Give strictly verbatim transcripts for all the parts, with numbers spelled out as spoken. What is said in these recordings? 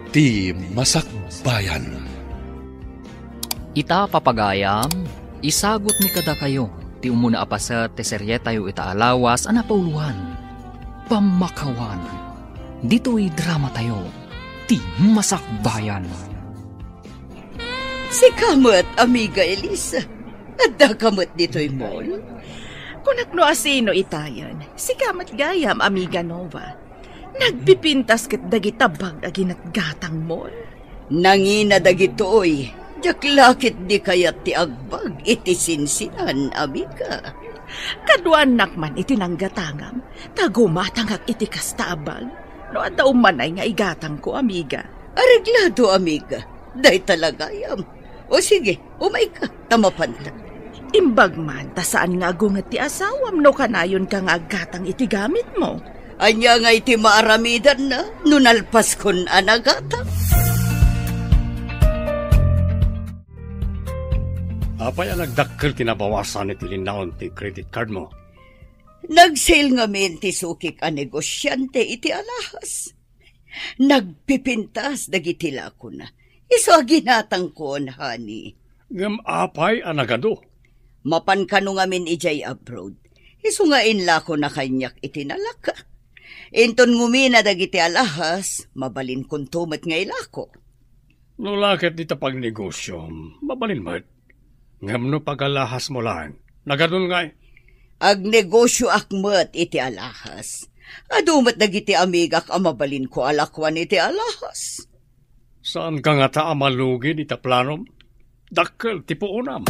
Ti Masakbayan. Ita, papagayam, isagutmi kadakayo ti umuna a paset ti serietayo ita a lawas a napauloan, Pammakawan, ditoy dramatayo, Ti Masakbayan. Sika met, amiga Elisa. Addaka met ditoy mall? Kunak no asino itayen. Sika met gayam, amiga Nova. Nagpipintas ket dagita bag a ginatgatang mall. Nangina dagitoy, diak la ketdi kayat ti agbag iti sinsinan, amiga. Kaduanak man iti nanggatangam, ta gumatangak iti kasta a bag. No adda ummanay nga igatangko, amiga. Areglado, amiga. Dayta la gayam. O sige, umayka, ta mapanta. Imbag man, ta saan nga agunget ti asawam no kanayonka nga aggatang iti gamitmo. Ania ngay ti maaramidanna no nalpaskon a nagatang? Apay a nagdakkel ti nabawasan iti linnaon ti credit card mo? Nag-sale ngamin ti sukik a negosiante iti alahas. Nagpipintas dagiti lakona. Isu a ginatangkon, honey. Ngem apay a nagadu? Mapan kano ngamin idiay abroad. Isu nga inlakona kaniak iti nalaka. Inton ngumina dagiti alahas, mabalinkonto met nga ilako. No la ket dita pagnegosiom, mabalin met. Ngem no pagalahasmo laeng, nagadun ngay? Agnegosioak met iti alahas. Adu met dagiti amigak a mabalinko a lakuan iti alahas. Saanka ngata a malugi dita planom? Dakkel ti puonam.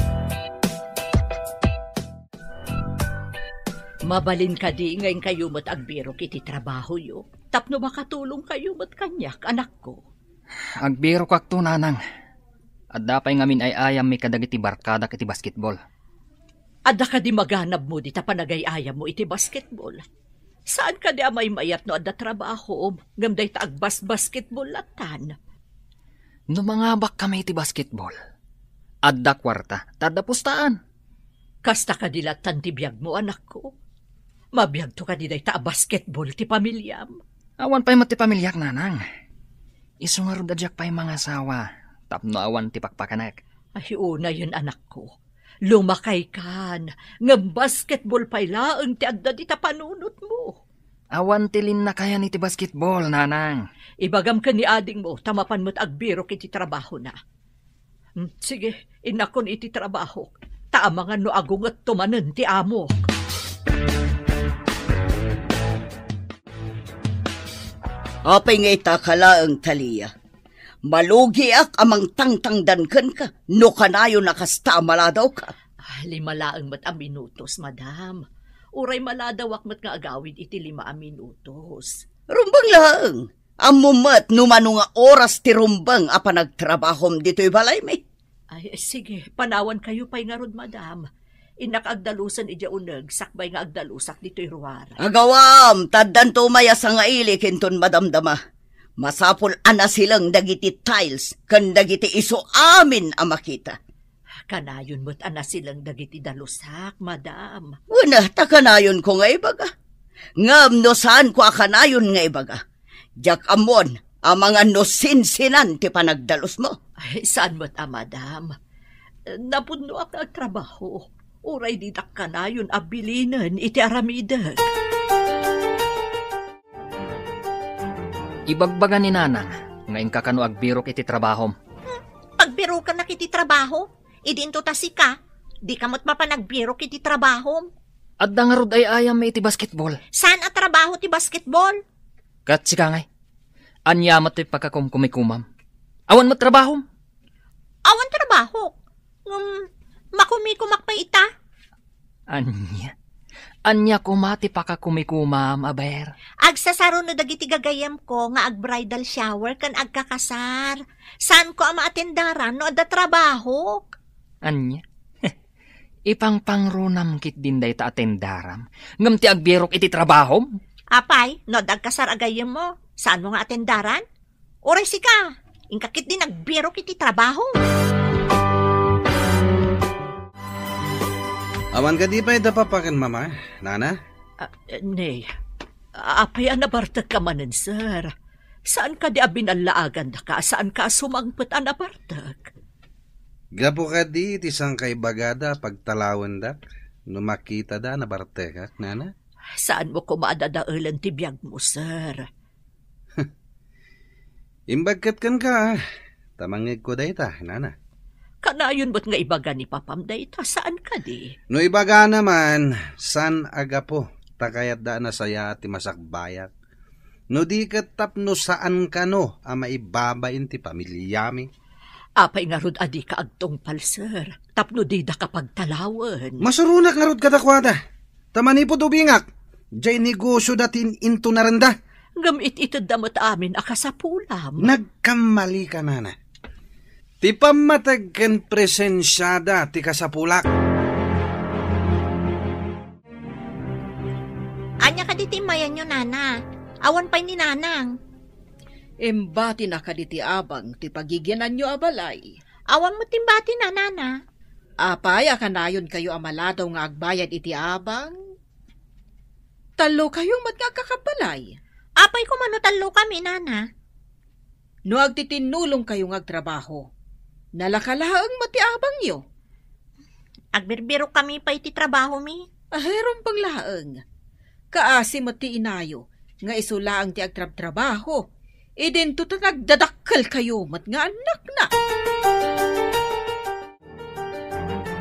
Mabalin kadi nga inkayo met agbirok iti trabahoyo, tapno makatulongkayo met kaniak, anakko? Agbirokakto, nanang. Adda pay ngamin ay-ayammi kadagiti barkadak iti basketball. Adda kadi maganabmo dita panagay-ayammo iti basketball? Saan kadi a maymayat no adda trabahom, ngem dayta agbasbasketball lattan? No mangabakkami iti basketball, adda kuarta, ta adda pustaan. Kasta kadi lattan ti biagmo, anakko? Mabiagto kadi dayta a basketball ti pamiliam? Awan pay met ti pamiliak, nanang. Isu ngarud a diak pay mangasawa tapno awan ti pakpakanek. Ay, unayen, anakko. Lumakaykan, ngem basketball pay laeng ti adda dita panunotmo. Awan ti linnakayan iti basketball, nanang. Ibagam ken ni adingmo, ta mapan met agbirok iti trabahona. Hmm, sige, innakon iti trabahok, ta amangan no agungetto manen ti amok. Apay nga ita ka laeng, Talia? Malugiak a mangtangtangdan kenka no kanayon a kasta a maladawka. Ah, lima laeng met a minutos, madam. Uray maladawak met nga agawid iti lima a minutos. Rumbeng laeng. Ammom met no mano nga oras ti rumbeng a panagtrabahom ditoy balaymi. Ay, sige, panawankayo pay ngarud, madam. Innak agdalusen idiay uneg sakbay nga agdalusak ditoy ruar. Agawam, ta addanto umay a sangailik inton madamdama. Masapul a nasileng dagiti tiles ken dagiti isu amin a makita. Kanayon met a nasileng dagiti dalusak, madam. Wen, ta kanayonko nga ibaga. Ngem no saanko a kanayon nga ibaga, diak ammon amangan no sinsinan ti panagdalusmo. Ay, saan met a, madam. Napudnoak nga agtrabaho. Uray didak kanayon a bilinen iti aramidek. Ibagbaga ni nanang nga inka kano agbirok iti trabahom. Hmm, pagbirokanak iti trabaho? Idi into ta sika, dika met mapan agbirok iti trabahom. Adda ngarud ay-ayammi iti basketball. Saan a trabaho ti basketball? Ket sika ngay, ania met ti pakakumkumikumam? Awan met trabahom? Awan trabahok. Ngem, makumikumak pay ita. Ania? Ania koma ti pakakumikumam, aber? Agsasaro no dagiti gagayyemko nga ag-bridal shower ken agkakasar. Saanko a maatendaran no adda trabahok. Ania? Ipangpangrunam ketdin dayta atendaram, ngem ti agbirok iti trabahom? Apay, no adda agkasar a gayyemmo, saanmo nga atendaran? Uray sika, inka ketdi nagbirok iti trabaho. Awan kadi pay da papa ken mama, nana? Ah, eh, ne, apay a nabartekka manen, sir? Saan kadi a binallaagandaka a saanka a sumangpet a nabartek? Gapu kadi ti sangkaibagada a pagtalawendak no makitada a nabartekak, nana? Saanmo koma a dadaelen ti biagmo, sir. Imbag ket kenka, ta mangngegko dayta, nana. Kanayon met nga ibaga ni papam dayta, saan kadi? No ibagana man, saan a gapu ta kayatda a nasayaat ti masakbayak. No di ket tapno saan kano a maibabain ti pamiliami. Apay ngarud a dika agtungpal, sir, tapno didaka pagtalawen? Masuronak ngarud kadakuada. Ta manipud ubingak, diay negosioda ti in-, intunarenda. Ngem it-itedda met amin a kasapulam. Nagkammalika, nana. Ti pammateg ken presensiada ti kasapulak. Ania kadi ti immayanyo, nana? Awan pay ni nanang. Imbatina kadi ti abang ti pagigiananyo a balay? Awan met imbatina, nana. Apay a kanayonkayo a maladaw nga agbayad iti abang? Tallokayo met nga agkakabbalay. Apay koma no tallokami, nana? No agtitinnulongkayo nga agtrabaho, nalaka laeng met ti abangyo. Agbirbirok kami pay ti trabahomi. Ay, rumbeng laeng. Kaasi met ti inayo nga isu laeng ti agtrabtrabaho, idinto ta nagdadakkelkayo met nga annakna.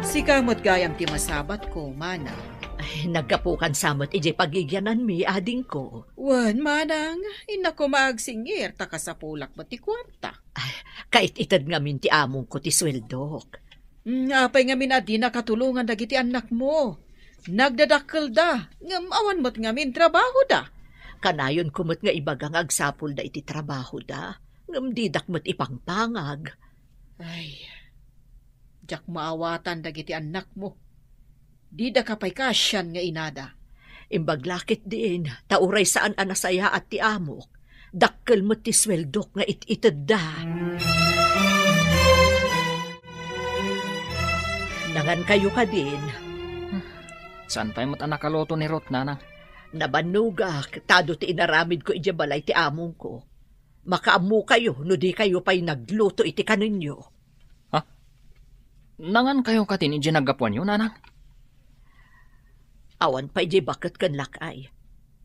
Sika met gayam ti masabatko, manang. Ay, naggapukan sa met idiay pagigiananmi, adingko. Wen, manang, innak koma agsingir ta kasapulak met ti kuarta. Ay, kait-ited ngamin ti amongko ti sueldok. Mm, apay ngamin a di nakatulongan dagiti annakmo? Nagdadakkelda, ngem awan met ngamin trabahoda. Kanayonko met nga ibaga nga agsapulda iti trabahoda, ngem didak met ipangpangag. Ay, diak maawatan dagiti annakmo. Didaka pay kaasian nga inada. Imbag la ketdin, ta uray saan a nasayaat ti amok, dakkel met ti sueldok nga it-itedda. Nangankayo kadin? Saan pay met a nakaluto ni Ruth, nanang? Nabannogak, ta adu ti inaramidko idiay balay ti amongko. Makaammokayo no dikayo pay nagluto iti kanenyo. Ha? Nangankayo katin idiay naggapuanyo, nanang? Awan pay diay baket ken lakay.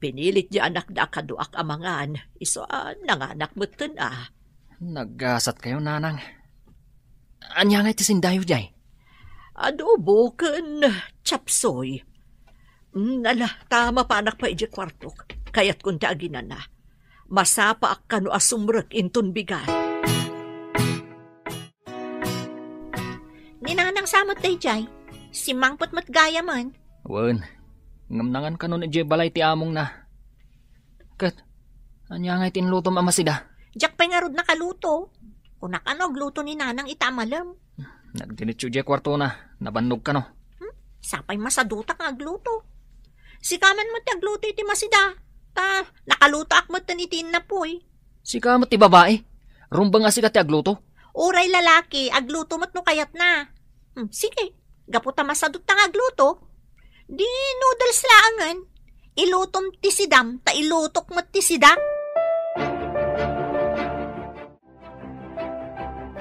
Pinilit diay anakda a kaduak a mangan, isu a nanganak metten a. Naggasatkayo, nanang. Ania ngay ti sindayo diay? Adobo ken chapsoy. Mm, ala, ta mapanak pay idiay kuartok. Kayatkon ti aginana. Masapaak kano a sumrek inton bigat. Ni nanang sa met daydiay, simmangpet met gayamen. Wen, ngem nangan kanon idiay balay ti amongna. Ket, ania ngay ti inlutom a masida? Diak pay ngarud nakaluto. Kunak a no agluto ni nanang ita a malem. Nagdiretso idiay kuartona, nabannog kano. Hmm? Sapay masadutak nga agluto. Sika man met ti agluto iti masida. Ta, nakalutoak met iti innapoy. Sika met ti babai. Rumbeng a sika ti agluto. Uray lalaki, agluto met no kayatna. Hmm, sige, gapu ta masadutta nga agluto, di noodles laengen. Ilutom ti sidam, ta ilutok met ti sida.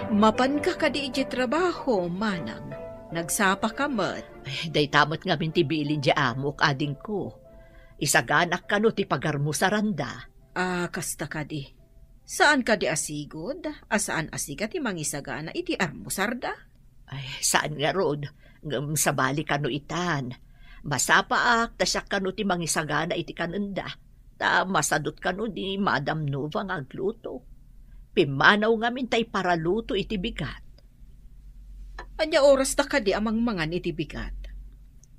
Mapanka kadi idiay trabaho, manang? Nagsapaka met? Ay, dayta met ngamin ti bilin diay amok, adingko. Isaganak kano ti pagarmusaranda. Ah, kasta kadi. Saan kadi a sigud a saan a sika ti mangisagana iti armusarda? Ay, saan ngarud, ngem sabali kano itan. Masapaak ta siak kano ti mangisagana iti kanenda, ta masadut kano ni Madam Nova nga agluto. Pimmanaw ngamin ta iparaluto iti bigat. Ania oras ta kadi a mangmangan iti bigat?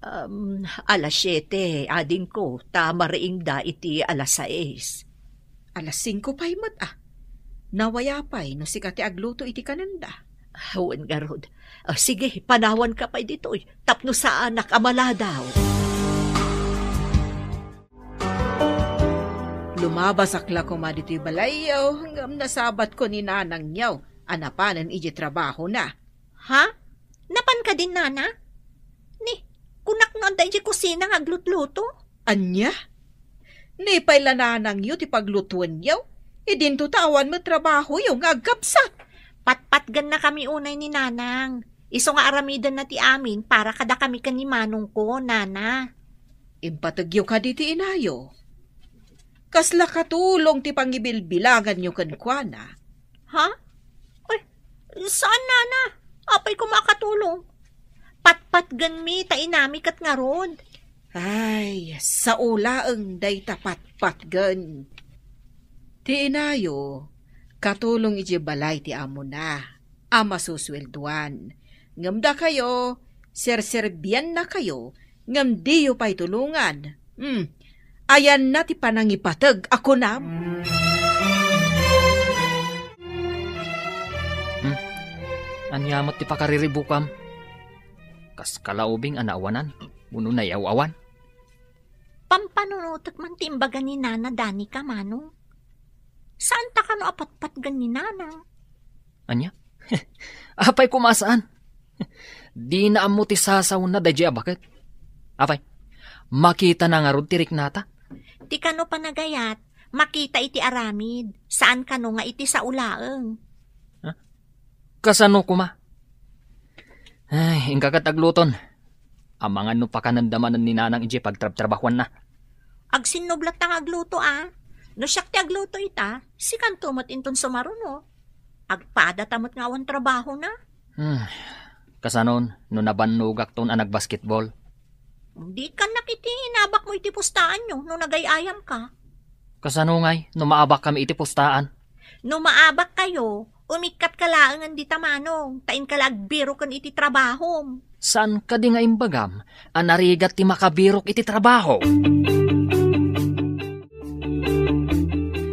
Um, alas siete, adingko, ta mariingda iti alas sais. Alas singko pay met, a. Nawaya pay no sika ti agluto iti kanenda. Wen ngarud. Ah, sige, panawanka pay ditoy, tapno saanak a maladaw. Lumabasak la koma ditoy balayyo, ngem nasabatko ni nanangyo a napanen idiay trabahona. Ha? Napan kadin, nana? Ni, kunak no adda idiay kusina nga aglutluto? Ania? Ni pay la nanangyo ti paglutuenyo? Idinto ta awan met trabahoyo nga agkabsat. Patpatgennakami unay ni Nanang. Isu nga aramidenna ti amin para kadakami ken ni Manongko, Nana. Impategyo kadi ti inayo. Kasla katulong ti pangibilbilanganyo kenkuana. Ha? Ay, saan, Nana? Apay koma a katulong? Patpatgenmi ta inami ket ngarud. Ay, sao laeng dayta patpatgen. Ti inayo, katulong idiay balay ti amona a masusueldoan. Ngem dakayo, serserbiannakayo, ngem diyo pay tulongan. Hmm, ayanna ti panangipateg a kunam? Hmm, ania met ti pakariribukam? Kas kalaubing a naawanan, wenno nayaw-awan? Pampanunotek man ti imbaga ni Nana Danica, Manong. Saanta kano a patpatgen ni Nanang? Ania? Apay koma a saan? Dina ammo ti sasaona daydiay a baket. Apay, makitana ngarud ti riknata? Ti kano panagayat, makita iti aramid, saan kano nga iti sao laeng. Ha? Kasano koma? Ay, inka ket agluton. Amangan no pakanenda manen ni Nanang idiay pagtrabtrabahuanna. Agsinnublatta nga agluto a. No siak ti agluto ita, sikanto met inton sumaruno. Agpadata met nga awan trabahona. Hmm. Kasanon, no nabannogakton a nagbasketball? Dikannak iti inabakmo iti pustaanyo no nagay-ayamka. Kasano ngay no maabakkami iti pustaan? No maabakkayo, umikkatka laengen dita, Manong, ta inka la agbiroken iti trabahom. Saan kadi nga imbagam a narigat ti makabirok iti trabaho?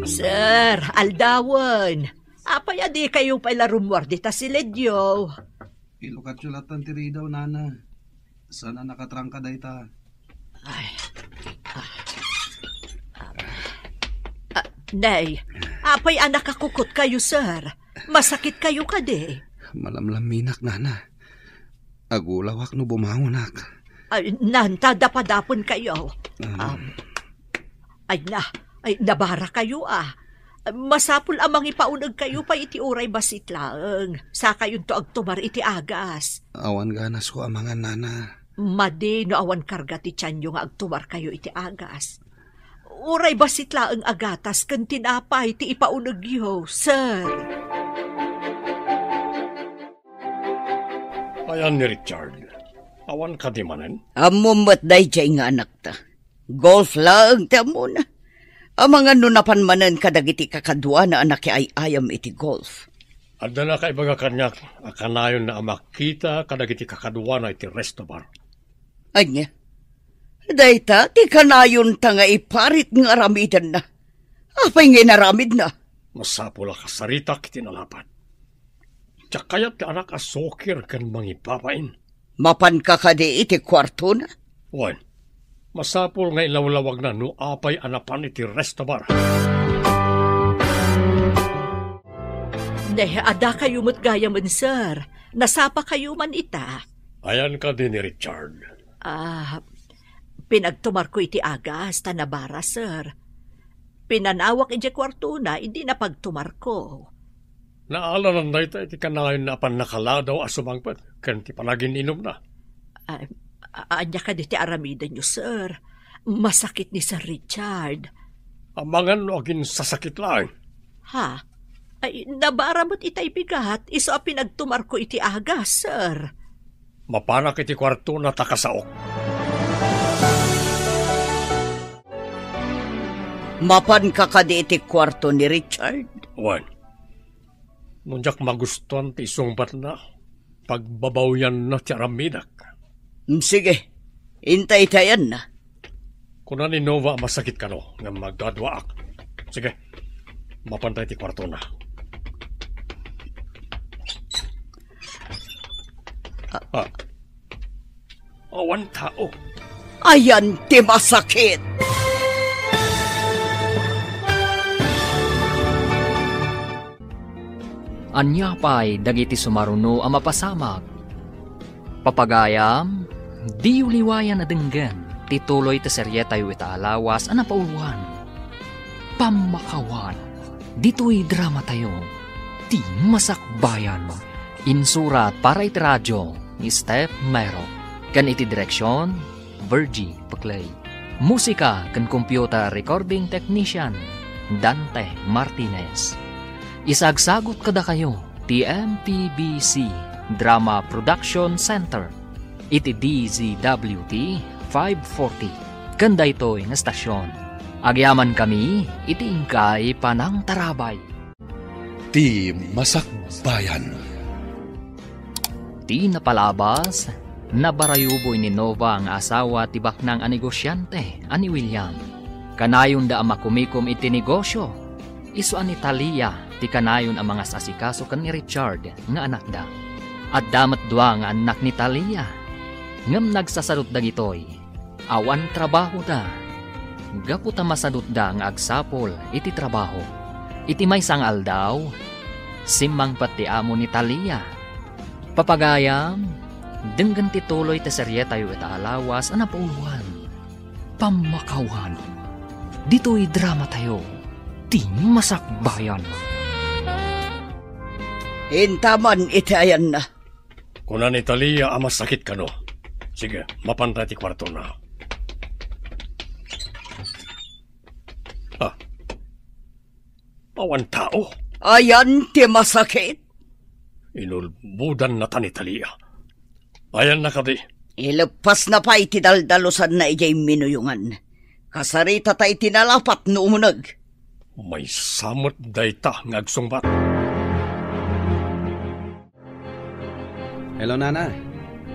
Sir, aldawen. Apay a dikayo pay la rummuar dita silidyo? Ilukatyo latan ti ridaw, Nana. Saan a nakatrangka dayta. Ay. Ah. Ah, ah, nay, apay a nakakukot kayo, sir? Masakit kayo kadi? Malamlaminak, Nana. Agulawak no bumangonak. Ay, nanta, dapadapon kayo. Ah. Um, Ay na, ay, nabara kayo, ah. Masapul a mangipauneg kayo pay iti uray bassit laeng. Sakayonto agtumar iti agas. Awan ganasko amangan, Nana. Madi no awan karga ti tianyo nga agtumar kayo iti agas. Uray bassit laeng a gatas ken tinapay ti ipaunegyo, sir. Ayan ni Richard. Awan kadi manen? Ammom met daydiay nga anakta. Golf laeng ti ammona. Amangan no napan manen kadagiti kakaduana a nakiay-ayam iti golf. Adda nakaibaga kaniak a kanayonna a makita kadagiti kakaduana iti resto bar. Ania? Dayta ti kanayonta nga iparit nga aramidenna. Apay nga inaramidna? Masapul a kasaritak iti nalapad. Diak kayat ti anak a sokir ken mangibabain. Mapanka kadi iti kuartona? Wen, masapul nga ilawlawagna no apay a napan iti resto bar. Ne, adda kayo met gayamen, sir. Nasapa kayo man ita. Ayan kadi ni Richard? Ah, pinagtumarko iti agas ta nabara, sir. Pinanawak idiay kuartona idi napagtumarko. Naalanan dayta iti kanayonna a pannakaladaw a sumangpet ken ti panagin-inumna. Ah, a-, ania kadi ti aramidenyo, sir? Masakit ni Sir Richard. Amangan no aginsasakit laeng. Ha? Ay, nabara met itay bigat, isu a pinagtumarko iti agas, sir. Mapanak iti kuartona ta kasaok. Mapanka kadi iti kuarto ni Richard? Wen. No diak magustuan ti isungbatna, pagbabawianna ti aramidek. Mm, sige, intaytayanna. Kuna ni Nova a masakit kano, ngem magduaduaak. Sige, mapantay ti kuartona. Ah. Ah. Awan tao. Ayan ti masakit. Ania pay dagiti sumaruno a mapasamak? Papagayam, diyo liwayan a denggen ti tuloy ti serietayo ita a lawas a napauloan, Pammakawan. Ditoy dramatayo, Ti Masakbayan. Insurat para iti radio ni Steph Mero, ken iti direksion, Virgie Peclay. Musika ken computer recording technician, Dante Martinez. Isagsagut kadakayo ti M P B C Drama Production Center iti D Z W T five forty. Ken daytoy nga estasion, agyamankami iti inkay panangtarabay. Ti Masakbayan. Ti napalabas, nabarayuboy ni Nova nga asawa ti baknang a negosiante a ni William. Kanayonda a makumikom iti negosio. Isu a ni Talia ti kanayon a mangas-asikaso ken ni Richard nga anakda. Adda met dua nga annak ni Talia, ngem nagsasadut dagitoy. Awan trabahoda. Gapu ta masadutda nga agsapul iti trabaho. Iti maysa nga aldaw, simmangpet ti amo ni Talia. Papagayam, denggen ti tuloy ti serietayo ita a lawas a napuloan. Pammakawan. Ditoy dramatayo, Ti Masakbayan. Intaman iti ayanna. Kuna ni Talia a masakit kano. Sige, mapanta ti kuartona. Ah. Awan tao. Ayan ti masakit. Inulbodan na ta ni Talia. Ayanna kadi. Ileppasna pay ti daldalusanna idiay minuyongan. Kasarita ta iti nalapat no umuneg. Maysa met dayta nga agsungbat. Hello, Nana.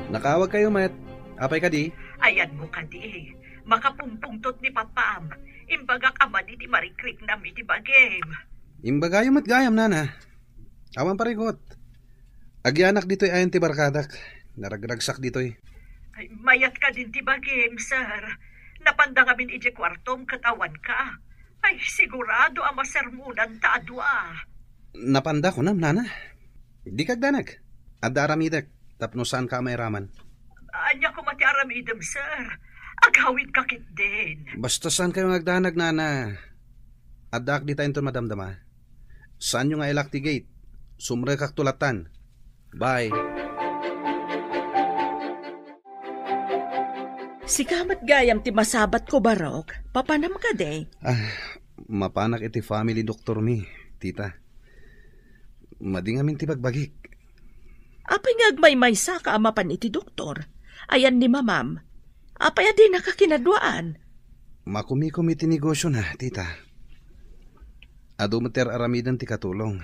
Nakaawag kayo met. Apay kadi? Ayanmo kadi. Makapumpungtot ni Papam. Imbagak a madi ti marikriknam iti bagim. Imbagayo met gayam, Nana. Awan parigot. Agyanak ditoy ayan ti barkadak. Naragragsak ditoy. Ay, mayat kadin ti bagim, sir. Napanda ngamin idiay kuartom ket awanka. Ay, sigurado a masermonan ta a dua. Napanda kunam, Nana. Dika agdanag. Adda aramidek tapno saanka a mairaman. Ania koma ti aramidem, sir? Agawidka ketdin. Basta saankayo nga agdanag, Nana. Addaak dita inton madamdama. Saanyo nga ilak ti gate. Sumrekakto lattan. Bye. Sika met gayam ti masabatko, Barok. Papanam kadi? Ah, mapanak iti family doctor mi, tita. Madi ngamin ti bagbagik. Apay nga agmaymaysaka a mapan iti doktor? Ayan ni mamam. Apay a dinaka kinaduaan? Makumikom iti negosiona, tita. Adu met ti ar-aramiden ti katulong.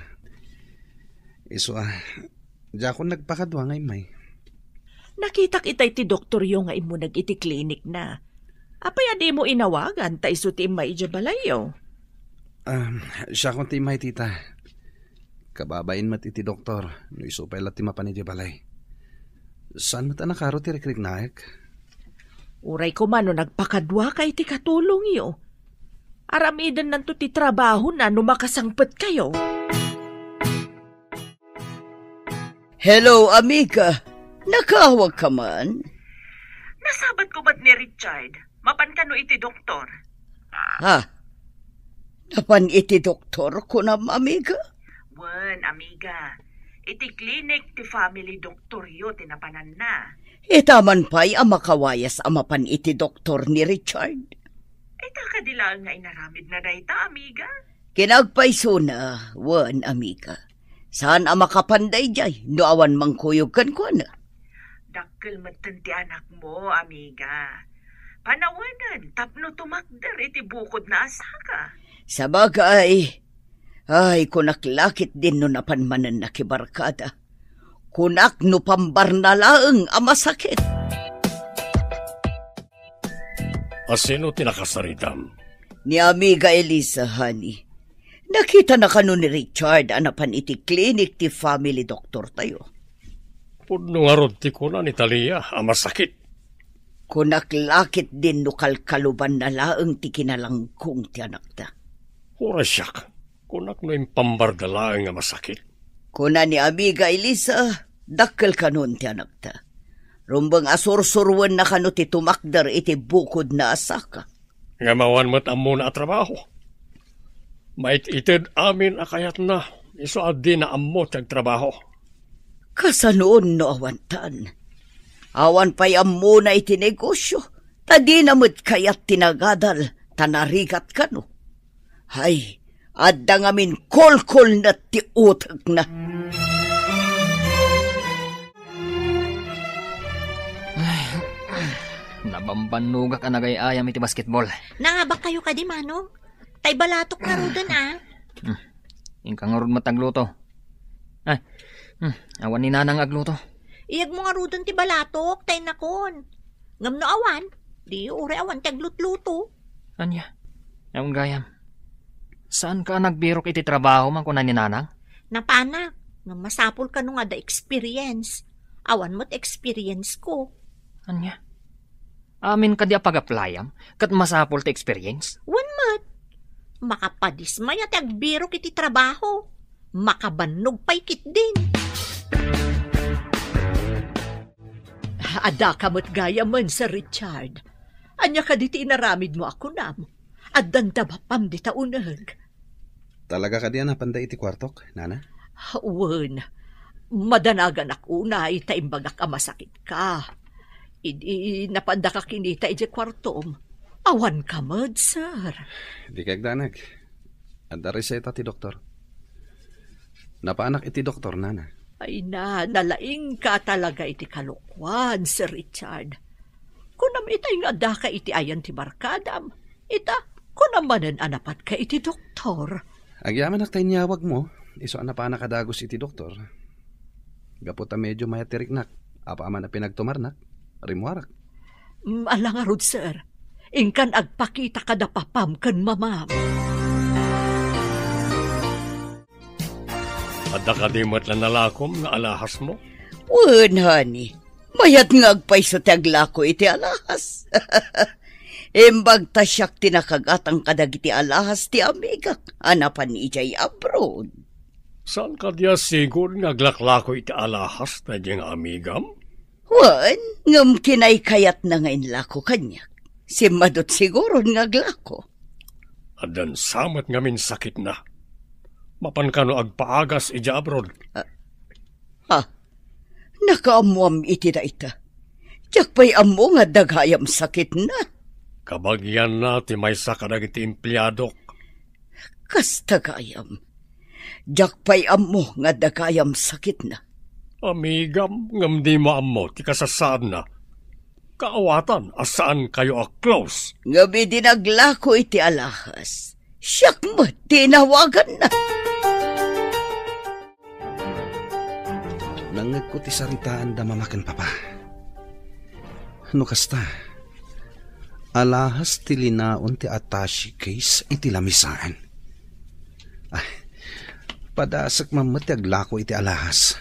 Isu a, diakon nagpakadua nga immay. Nakitak itay ti doktoryo nga immuneg iti klinikna. Apay a dimo inawagan ta isu ti immay idiay balayyo? Um, siakon ti immay, tita. Kababain met iti doktor no isu pay la ti mapan idiay balay. Saan met a nakaro ti rikriknaek? Uray koma no nagpakaduaka iti katulongyo. Aramidennanto ti trabahona no makasangpetkayo. Hello, amiga. Nakaawagka man? Nasabatko met ni Richard. Mapan kano iti doktor? Ha? Napan iti doktor, kunam, amiga? Wen, amiga. Iti klinik ti family doktoryo ti napananna. Ita man pay a makawayas a mapan iti doktor ni Richard. Ita kadi laeng nga inaramidna dayta, amiga? Kinagpaysona, wen, amiga. Saan a makapan daydiay no awan mangkuyog kenkuana? Dakkel metten ti anakmo, amiga. Panawenen tapno tumakder iti bukodna a saka. Sabagay, ay, kunak la ketdin no napan manenna ti barkada. Kunak no pambarna laeng a masakit. A sino ti nakasaritam? Ni Amiga Elisa, honey. Nakitana kano ni Richard a napan iti klinik ti family doktortayo. Pudno ngarud ti kuna ni Talia a masakit. Kunak la ketdin no kalkalubanna laeng ti kinalangkong ti anakta. Uray siak, kunak no impambarda laeng a masakit. Kuna ni Amiga Elisa, dakkel kanon ti anakta. Rumbeng a sursuroenna kano ti tumakder iti bukodna a saka. Ngem awan met ammona a trabaho. Mait-ited amin a kayatna, isu a dina ammo ti agtrabaho. Kasanoon no awantan? Awan pay ammona iti negosyo, ta dina met kayat ti nagadal, ta narigat kano. Hay, adda ngamin kolkolna ti utekna. Ay, nabambannogak a nagay-ayam iti basketball. Nangabak kayo kadi, Manong? Tay balatok ngaruden, a. Hmm. Inka ngarud met agluto. Ay, hmm, awan ni Nanang agluto. Iyag mo ngaruden ti balatok, tay nakon. Ngem no awan, di uray awan ti aglutluto. Ania? Awan gayam. Saan ka nagbirok iti trabaho man kuna ni Nanang? Napanak, ngem masapul kano nga adda experience. Awan met experience ko. Ania? Amin kadi a pag-applyam, ket masapul ti experience? Wen met. Makapadismay a ti agbirok iti trabaho. Makabannog pay ketdin. Adda ka met gayamen, Sir Richard. Ania kadi ti inaramid mo a kunam? Addan da bapam dita uneg. Talaga kadi a napanda iti kuartok, Nana? Wen, madanaganak unay ta imbagak a masakitka. Idi napandaka kinita idiay kuartom, awanka met, sir. Dika agdanag. Adda reseta ti doktor. Napanak iti doktor, Nana. Ay na, nalaingka talaga iti kalokuan, Sir Richard. Kunam itay nga addaka iti ayan ti barkadam. Ita, kunam manen a napadka iti doktor. Agyamanak ta inyawagmo, isu a napanak a dagus iti doktor. Gapu ta medio mayat ti riknak, apaman a pinagtumarnak, rimmuarak. Mm, ala ngarud, sir. Inkan agpakita kada papam ken mamam. Adda kadi met la nalakom nga alahasmo? Wen, honey. Mayat nga agpayso ti aglako iti alahas. Imbag ta siak ti nakagatang kadagiti alahas ti amigak a napan idiay abroad. Saan kadi a sigud nga aglaklako iti alahas daydiay nga amigam? Wen, ngem kinaykayatna nga inlako kaniak. Simmadut siguron nga aglako. Addan sa met ngamin sakitna. Mapan kano agpaagas idiay abroad? Ah, ha? Nakaammoam iti dayta. Diak pay ammo nga adda gayam sakitna. Kabagianna ti maysa kadagiti empleadok. Kasta gayam. Diak pay ammo nga adda gayam sakitna. Amigam, ngem dimo ammo ti kasasaadna. Kaawatan a saankayo a close. Ngem idi naglako iti alahas, siak met ti inawaganna. Nangngegko ti saritaanda mama ken papa. No kasta, alahas ti linaon ti attaché case iti lamisaen. Ay, padasek man met ti aglako iti alahas.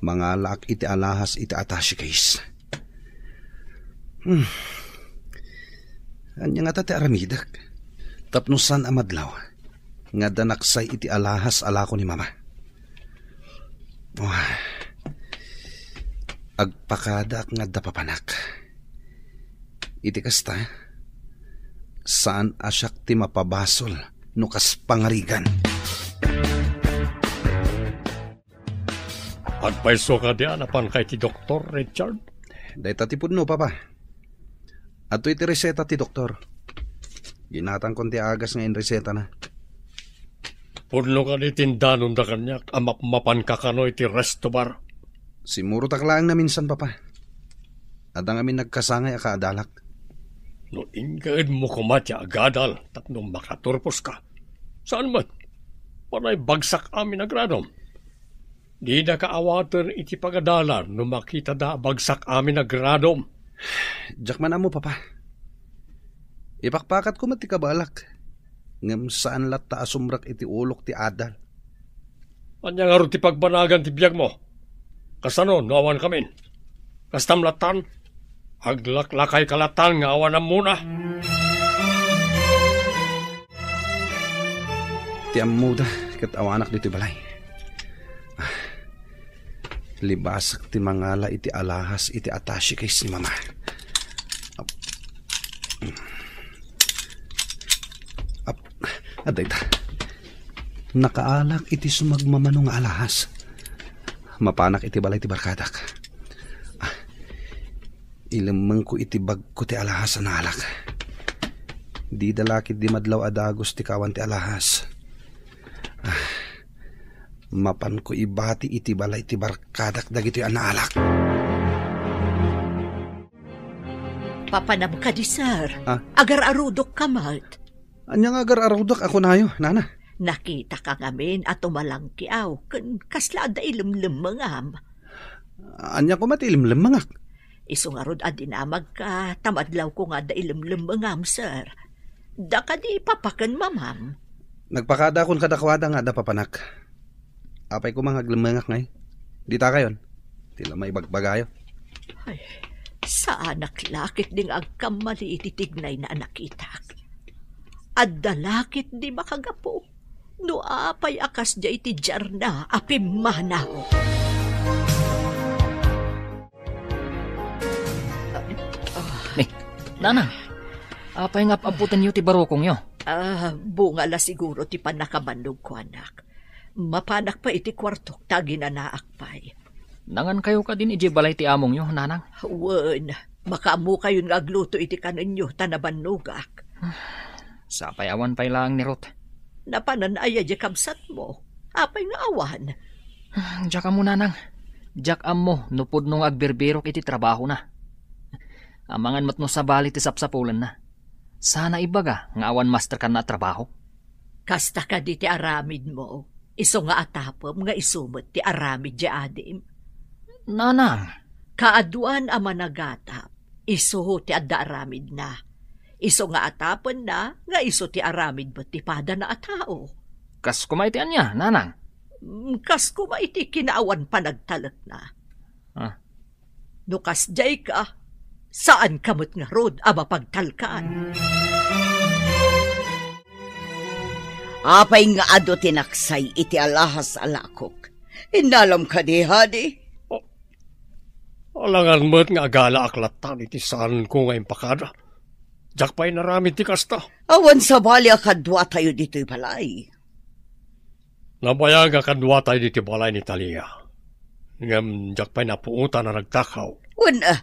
Mangalaak iti alahas iti attaché case. Hmm. Ania ngata ti aramidek? Tapno saan a madlaw nga adda naksay iti alahas a lako ni mama. Wah. Agpakadaak nga adda papanak. Iti kasta, saan a siak ti mapabasol no kas pangarigan. Agpayso kadi a napanka iti doktor, Richard? Dayta ti pudno, Papa. Adtoy ti reseta ti doktor. Ginatangkon ti agas nga inresetana. Pudno kadi ti indanonda kaniak a mapmapanka kano iti resto bar? Simmurotak laeng naminsan, Papa. Adda ngamin nagkasangay a kaadalak. No inkaedmo koma ti agadal tapno makaturposka, saan met? Panay bagsak amin a gradom. Didaka awaten iti pagadalan no makitada a bagsak amin a gradom. Diak man ammo, Papa. Ipakpakatko met ti kabaelak, ngem saan latta a sumrek iti ulok ti adal. Ania ngarud ti pagbanagan ti biagmo? Kasano no awan kamin? Kastam lattan? Aglaklakay ka lattan nga awan ammona. Ti ammoda ket awanak ditoy balay. Ah, libasek ti mangala iti alahas iti attaché case ni Mama. Ap-, ap-, Adda ita. Nakaalak iti sumagmamano nga alahas. Mapanak iti balay ti barkadak. Ah, ilemmengko iti bagko ti alahas a naalak. Dida la ketdi madlaw a dagus ti kawan ti alahas. Ah, mapanko ibati iti balay ti barkadak dagitoy a naalak. Papanam kadi, sir? Ah? Agar-arudok ka met. Ania nga agar-arudok a kunayo, nana? Nakita ka ngamin a tumalangkiaw, ken kasla adda ilemlemmengam. Ania koma ti ilemlemmengak? Isu ngarud a dinamag ka, ta madlaw ko nga adda ilemlemmengam, sir. Da kadi papa ken mamam? Nagpakadakon kadakuada nga adda papanak. Apay koma nga aglemmengak ngay? Dita kayon. Ti la maibagbagayo. Ay, saanak la ketdi nga agkammali iti tignay na a nakitak. Adda la ketdi makagapu no apay a kasdiay ti diarna a pimmanaw. Ni, Nanang, apay nga ap-aputenyo ti barukongyo? Ah, bunga la siguro ti pannakabannogko, anak. Mapanak pay iti kuartok ta aginanaak pay. Nangankayo kadin idiay balay ti amongyo, Nanang? Wen, makaammokayon nga agluto iti kanenyo ta nabannogak. Sapay awan pay laeng ni Ruth. Napanan aya diay kabsatmo? Apay nga awan? Diak ammo, Nanang. Diak ammo no pudno nga agbirbirok iti trabahona. Amangan met no sabali ti sapsapulenna. Sana ibaga nga awan master kanna a trabaho. Kasta kadi ti aramidmo, isu nga atapem nga isu met ti aramid diay adim. Nanang! Kaaduan a managatap, isu ti adda aramidna. Isu nga atapenna nga isu ti aramid met ti padana a tao. Kas koma iti ania, Nanang? Mm, kas koma iti kinaawan panagtalekna. Ah. No kasdiay ka, saan ka met ngarud a mapagtalkan. Apay nga adu ti naksay iti alahas a lakok? Innalam kadi, Hadi? Oh, alangan met nga agalaak latta iti saanko nga impakada. Diak pay naramid ti kasta. Awan sabali a kaduatayo ditoy balay. Nabayag a kaduatay ditoy balay ni Talia. Ngem diak pay napuotan a nagtakaw. Wen, ah,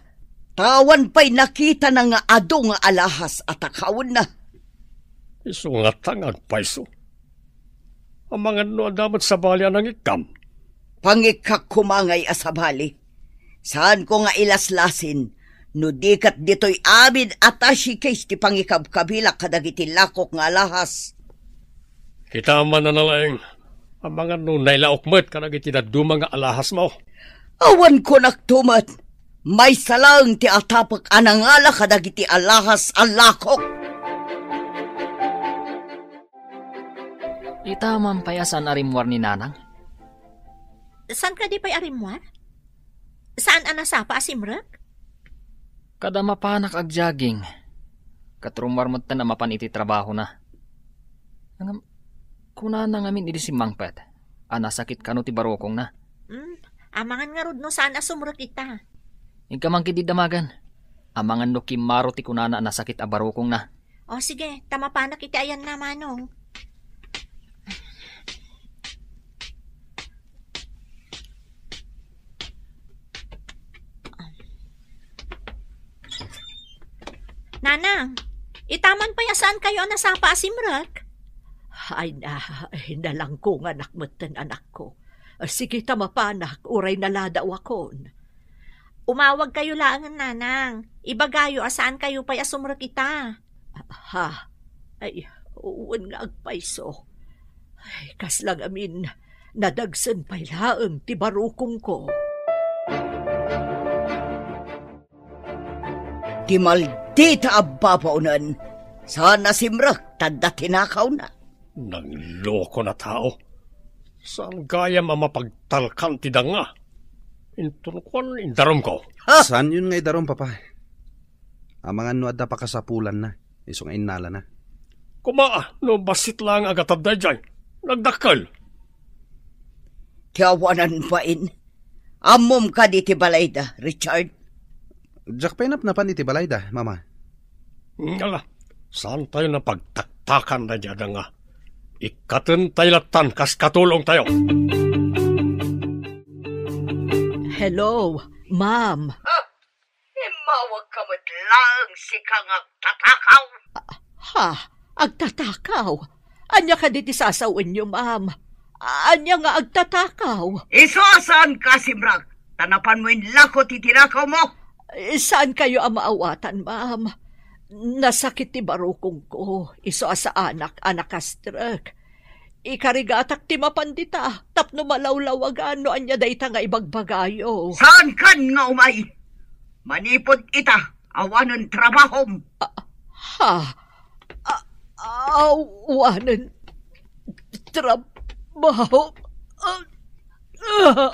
ta awan pay nakitana nga adu nga alahas a takawenna. Isu ngata nga agpayso. Amangan no adda met sabali a nangikkam. Pangikkak koma ngay a sabali. Saanko nga ilaslasin no di ket ditoy amin a tashikis ti pangikabkabilak kadagiti lakok nga alahas. Kita man a nalaing, amangan no nailaok met kadagiti dadduma nga alahasmo. Awan kunakto met, maysa laeng ti atapek a nangala kadagiti alahas a lakok. Ita man pay a saan a rimmuar ni Nanang? Saan kadi pay a rimmuar? Saan a nasapa a simrek? Kada mapanak agjaging, ket rummuar metten a mapan iti trabahona. Ngem, kunana ngamin idi simmangpet a nasakit kano ti barukongna. Hmm, amangan ngarud no saan a sumrek ita. Inka man ketdi damagen. Amangan no kimmaro ti kunana a nasakit a barukongna. O, sige, ta mapanak iti ayanna, Manong. Nanang, ita man pay a saan kayo a nasapa a simrek? Ay na, nalangkonganak metten, anakko. Sige ta mapanak, uray naladawakon. Umawag kayo laengen, Nanang. Ibagayo a saan kayo pay a sumrek ita. Ha? Ay, wen nga agpayso. Ay, kasla ngamin, nadagsen pay laeng ti barukongko. Ti maldita a babaonen, saan a simrek ta adda tinakawna. Nagloko na tao. Saan gayam a mapagtalkan ti danga? Inton kuan, indarumko. Ha? Saanyon nga idarum, Papa? Amangan no adda pakasapulanna, isu nga innalana. Kuma, no bassit lang agatad daydiay, nagdakkel. Ti awanan bain. Ammom kadi ti balayda, Richard? Diak pay napnapan iti balayda, Mama. Ngala, saan tayo napagtaktakan daydiay a danga? Ikkatentayo lattan kas katulongtayo. Hello, ma'am. Ah, immawagka met laeng, sika nga agtatakaw. Ha? Agtatakaw? Ania kadi ti sasawenyo, ma'am? Ania nga agtatakaw? Isu a saanka a simrek, ta napanmo inlako ti tinakawmo. Eh, saankayo a maawatan, ma'am. Nasakit ti barukongko, isu a saanak a nakastrek. Ikarigatak ti mapan dita, tapno malawlawagan no ania dayta nga ibagbagayo. Saankan nga umay? Manipud ita, awanen trabahom. Ah, ha? Ah, awanen trabaho? Ah, ah.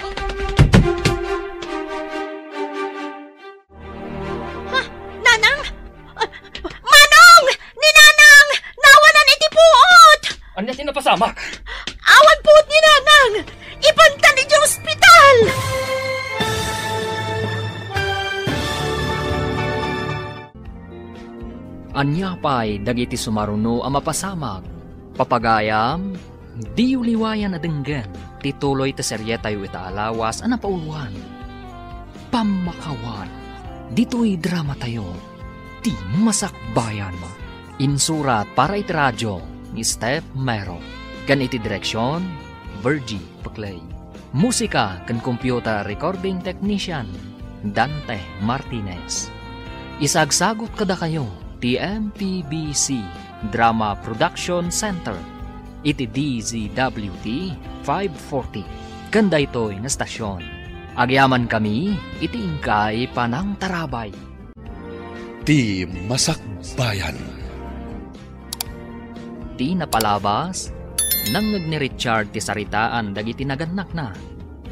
Ha? Nanang? Ah, Manong! Ni Nanang! Naawanan iti puot! Ania ti napasamak? Awan puot ni Nanang! Ipantan idiay ospital! Ania pay dagiti sumaruno a mapasamak? Papagayam, diyo liwayan a denggen ti tuloy ti serietayo ita a lawas a napauluan. Pammakawan, ditoy dramatayo, Ti Masakbayan. Insurat para iti radio ni Steph Mero, ken iti direksion, Virgie Peclay. Musika ken computer recording technician, Dante Martinez. Isagsagut kadakayo ti M P B C Drama Production Center iti D Z W T five forty ken daytoy nga stasyon. Agyamankami iti inkay panangtarabay. Ti Masakbayan. Ti napalabas, nangngeg ni Richard ti saritaan dagiti nagannakna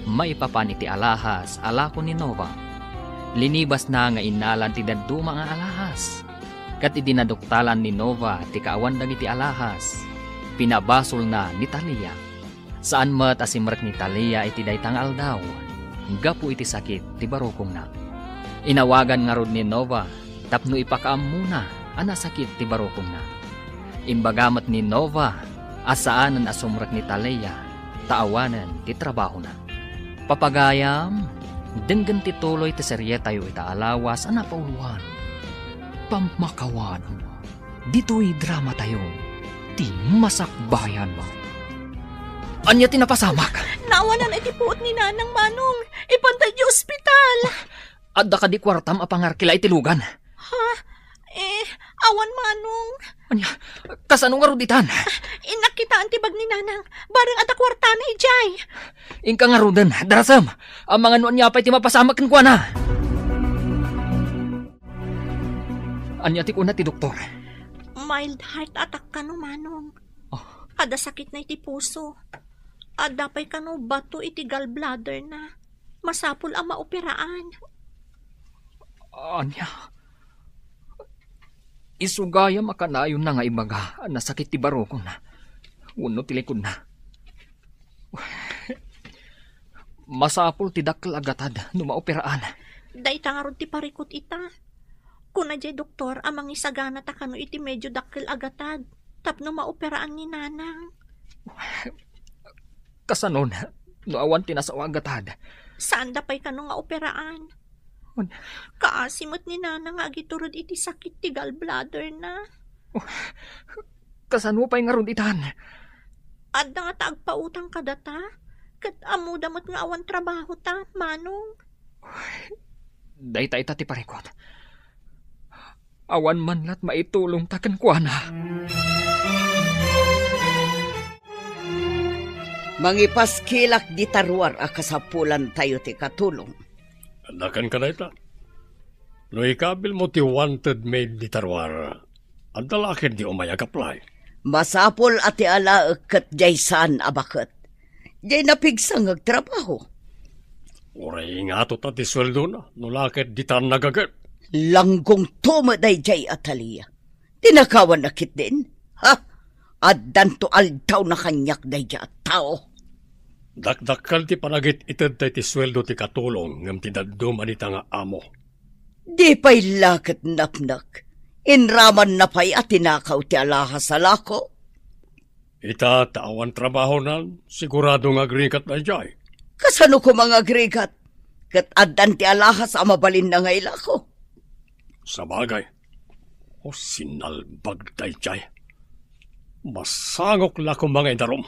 maipapan iti alahas a lako ni Nova. Linibasna nga innalan ti dadduma nga alahas. Ket idi naduktalan ni Nova ti kaawan dagiti alahas, pinabasolna ni Talia. Saan met a simrek ni Talia iti dayta nga aldaw, gapu iti sakit ti barukongna. Inawagan ngarud ni Nova tapno ipakaammona a nasakit ti barukongna. Imbaga met ni Nova a saanen a sumrek ni Talia ta awanen ti trabahona. Papagayam, denggen ti tuloy ti serietayo ita a lawas a napauluan. Pammakawan. Ditoy dramatayo, Ti Masakbayan. Ania ti napasamak? Naawanan iti puot ni Nanang, Manong. Ipanta idiay ospital. Adda kadi kuartam a pangarkila iti lugan? Ha? Eh, awan, Manong. Ania? Kasano ngarud itan? Innak kitaen ti bag ni Nanang. Bareng adda kuartana idiay. Inka ngaruden, darasem. Amangan no ania pay ti mapasamak kenkuana. Ania ti kuna ti doktor? Mild heart attack kano, Manong. Oh. Adda sakitna iti puso. Adda pay kano bato iti gallbladderna. Masapul a maoperaan. Ania? Isu gayam a kanayonna nga ibaga a nasakit ti barukonna wenno ti likodna. Masapul ti dakkel a gatad no maoperaan. Dayta ngarud ti parikut ita. Kuna diay doktor a mangisagana ta kano iti medio dakkel a gatad tapno maoperaan ni Nanang. Kasanon no awan ti nasao a gatad? Saanda pay kano nga operaan. Kaasi met ni Nanang nga agitured iti sakit ti gallbladderna. Kasano pay ngarud itan? Adda ngata agpautang kadata, ket ammoda met nga awan trabahota, Manong. Dayta ita ti parikut. Awan man lat maitulongta kenkuana. Mangipaskilak dita ruar a kasapulantayo ti katulong. Adda kenka dayta. No ikabilmo ti wanted maid dita ruar, adda la ketdi umay ag-apply? Masapul a ti alaek ket diay saan a baket. Diay napigsa nga agtrabaho. Uray ingato ta ti sueldona, no la ket ditan nagaget. Langgongto met daydiay, Atalia. Tinakawanna ketdin? Ha? Addanto aldawna kaniak daydiay a tao. Dakdakkel ti panagit-itedta iti sueldo ti katulong ngem ti dadduma dita nga amo. Di pay la ket napnek. Inramanna pay a tinakaw ti alahas a lako. Ita ta awan trabahonan, sigurado nga agrigat daydiay. Kasano koma nga agrigat? Ket addan ti alahas a mabalinna nga ilako. Sabagay, o sinalbag daydiay. Masangok la koma nga idarum.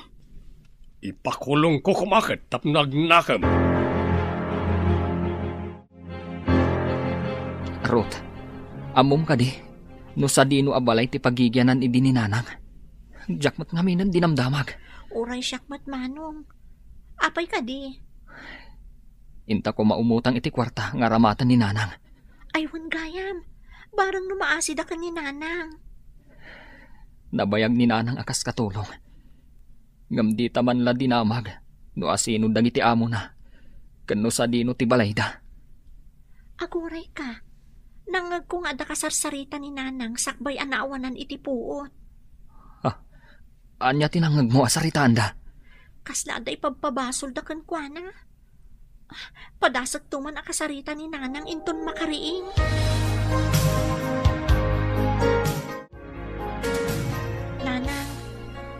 Ipakulongko koma ket tapno agnakem. Ruth, ammom kadi no sadino a balay ti pagigianan idi ni Nanang? Diak met ngaminen dinamdamag. Uray siak met, Manong. Apay kadi? Inta koma umutang iti kuarta nga aramaten ni Nanang. Ay, wen gayam. Bareng no maasida ken ni Nanang. Nabayag ni Nanang a kas katulong. Ngem dita man la dinamag no asino dagiti amona, ken no sadino ti balayda. Agurayka, nangngegko nga adda kasarsarita ni Nanang sakbay a naawanan iti puot. Ah, ania ti nangngegmo a saritaanda? Kasla adda ipabpabasolda kenkuana. Padasekto man a kasarita ni Nanang inton makariing. Nanang,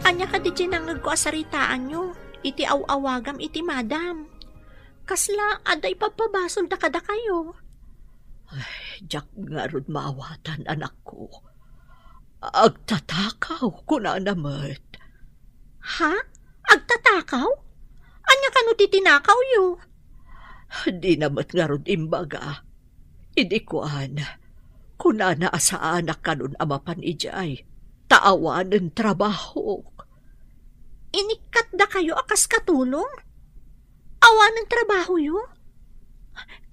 ania kadi ti nangngegko a saritaanyo iti aw-awagam iti madam? Kasla adda ipabpabasolda kadakayo? Ay, diak ngarud maawatan, anakko. Agtatakaw, kunana met. Ha? Agtatakaw? Ania kano ti tinakawyo? Dina met ngarud imbaga. Idi kuan, kunana a saanak kanon a mapan idiay, ta awanen trabahok. Inikkat dakayo a kas katulong? Awanen trabahoyo?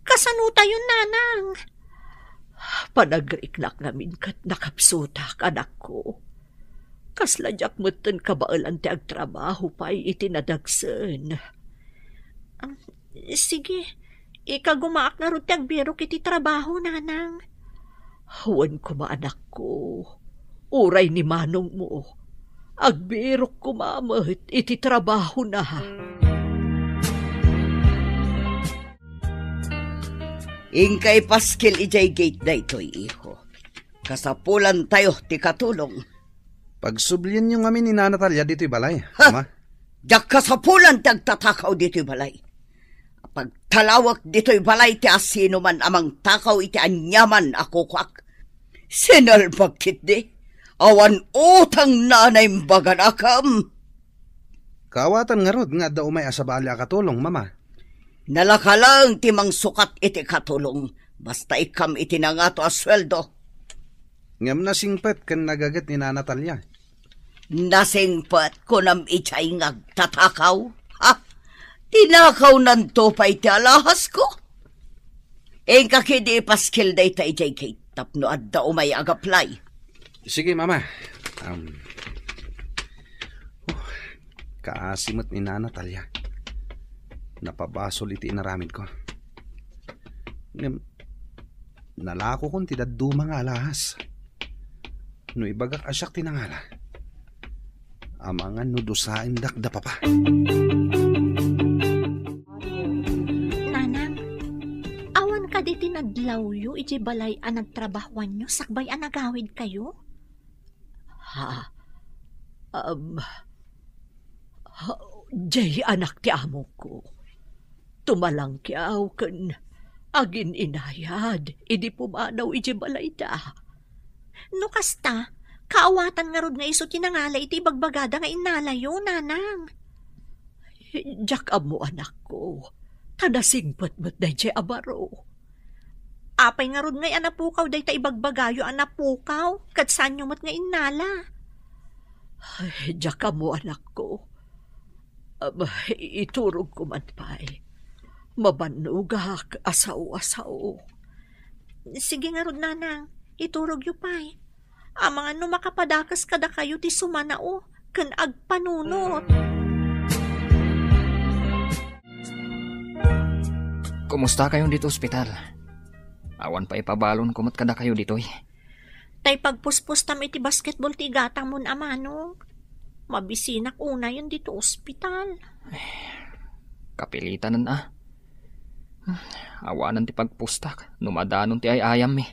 Kasano tayon, Nanang? Panagriknak ngamin ket nakapsutak, anakko. Kasla diak metten kabaelan ti agtrabaho pay iti nadagsen. Um, sige, ikagumaak ngarud ti agbirok iti trabaho, Nanang. Wen koma, anakko, uray ni manongmo, agbirok koma met iti trabahona. Inka ipaskil idiay gate daytoy, iho. Kasapulantayo ti katulong. Pagsublienyo ngamin ni Nana Talia ditoy balay, Ha? Ama. Diak kasapulan ti agtatakaw ditoy balay. Pagtalawek ditoy balay ti asinoman a mangtakaw iti aniaman a kukuak. Sinalbag ketdi, awan utang na naimbaganakem. Kaawatan ngarud nga adda umay a sabali a katulong, Mama. Nalaka laeng ti mangsukat iti katulong, basta ikkam iti nangato a sueldo. Ngem nasingpet ken nagaget ni Nana Talia. Nasingpet, kunam idiay nga agtatakaw? Ha? Tinakawnanto pay ti alahasko? Inka ketdi ipaskil dayta idiay gate tapno adda umay agaplay. Sige, Mama. Um, oh, kaasi met ni Nana Talia. Napabasol iti inaramidko. Ngem, nalakokon ti dadduma nga alahas. No ibagak a siak ti nangala, amangan no dusaendak da papa. Nanang, awan kadi ti nadlawyo iti balay a nagtrabahoanyo sakbay a nagawidkayo? Ha? Um, ha, diay anak ti amokko. Tumalangkiaw ken agin-inayad idi pumanaw iti balayda. No kasta, kaawatan ngarud nga isu ti nangala iti ibagbagada nga innalayo, Nanang. Diak ammo, anakko, ta nasingpet met daydiay a baro. Apay ngarud ngay a napukaw dayta ibagbagayo a napukaw, ket saanyo met nga innala? Ay, diak ammo, anakko. Aba, iturogko man pay. Mabannogak a sao a sao. Sige ngarud, Nanang, iturogyo pay. Amangan no makapadakes kadakayo ti sumanao ken agpanunot. Kumusta kayon dito ospital? Awan pay ipabalonko met kadakayo ditoy. Tay pagpuspustam iti basketball ti igatangmon a manong. Mabisinak unayen dito ospital. Kapilitanen a. Awanen ti pagpustak no madanon ti ay-ayammi.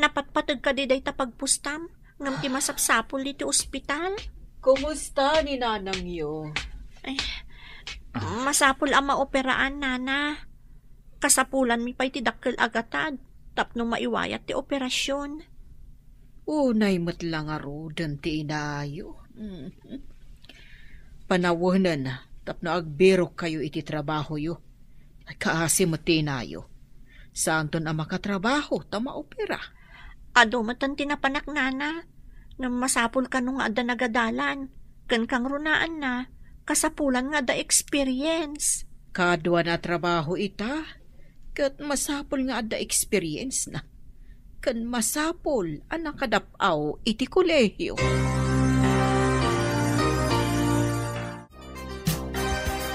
Napatpateg kadi dayta pagpustam ngem ti masapsapul ditoy ospital? Kumusta ni nanangyo? Ay, masapul a maoperaan, Nana. Kasapulanmi pay ti dakkel a gatad tapno maiwayat ti operasion. Unay met la ngaruden ti inayo. Mm. Panawenen tapno agbirokkayo iti trabahoyo. Ay, kaasi met ti inayo. Saanton a makatrabaho ta maopera. Adu met ti napanak, Nana. Ngem masapul kano nga adda nagadalan. Ken kangrunaanna, kasapulan nga adda experience. Kaduana a trabaho ita, ket masapul nga adda experience na. Ken masapul a nakadap-aw iti kolehiyo.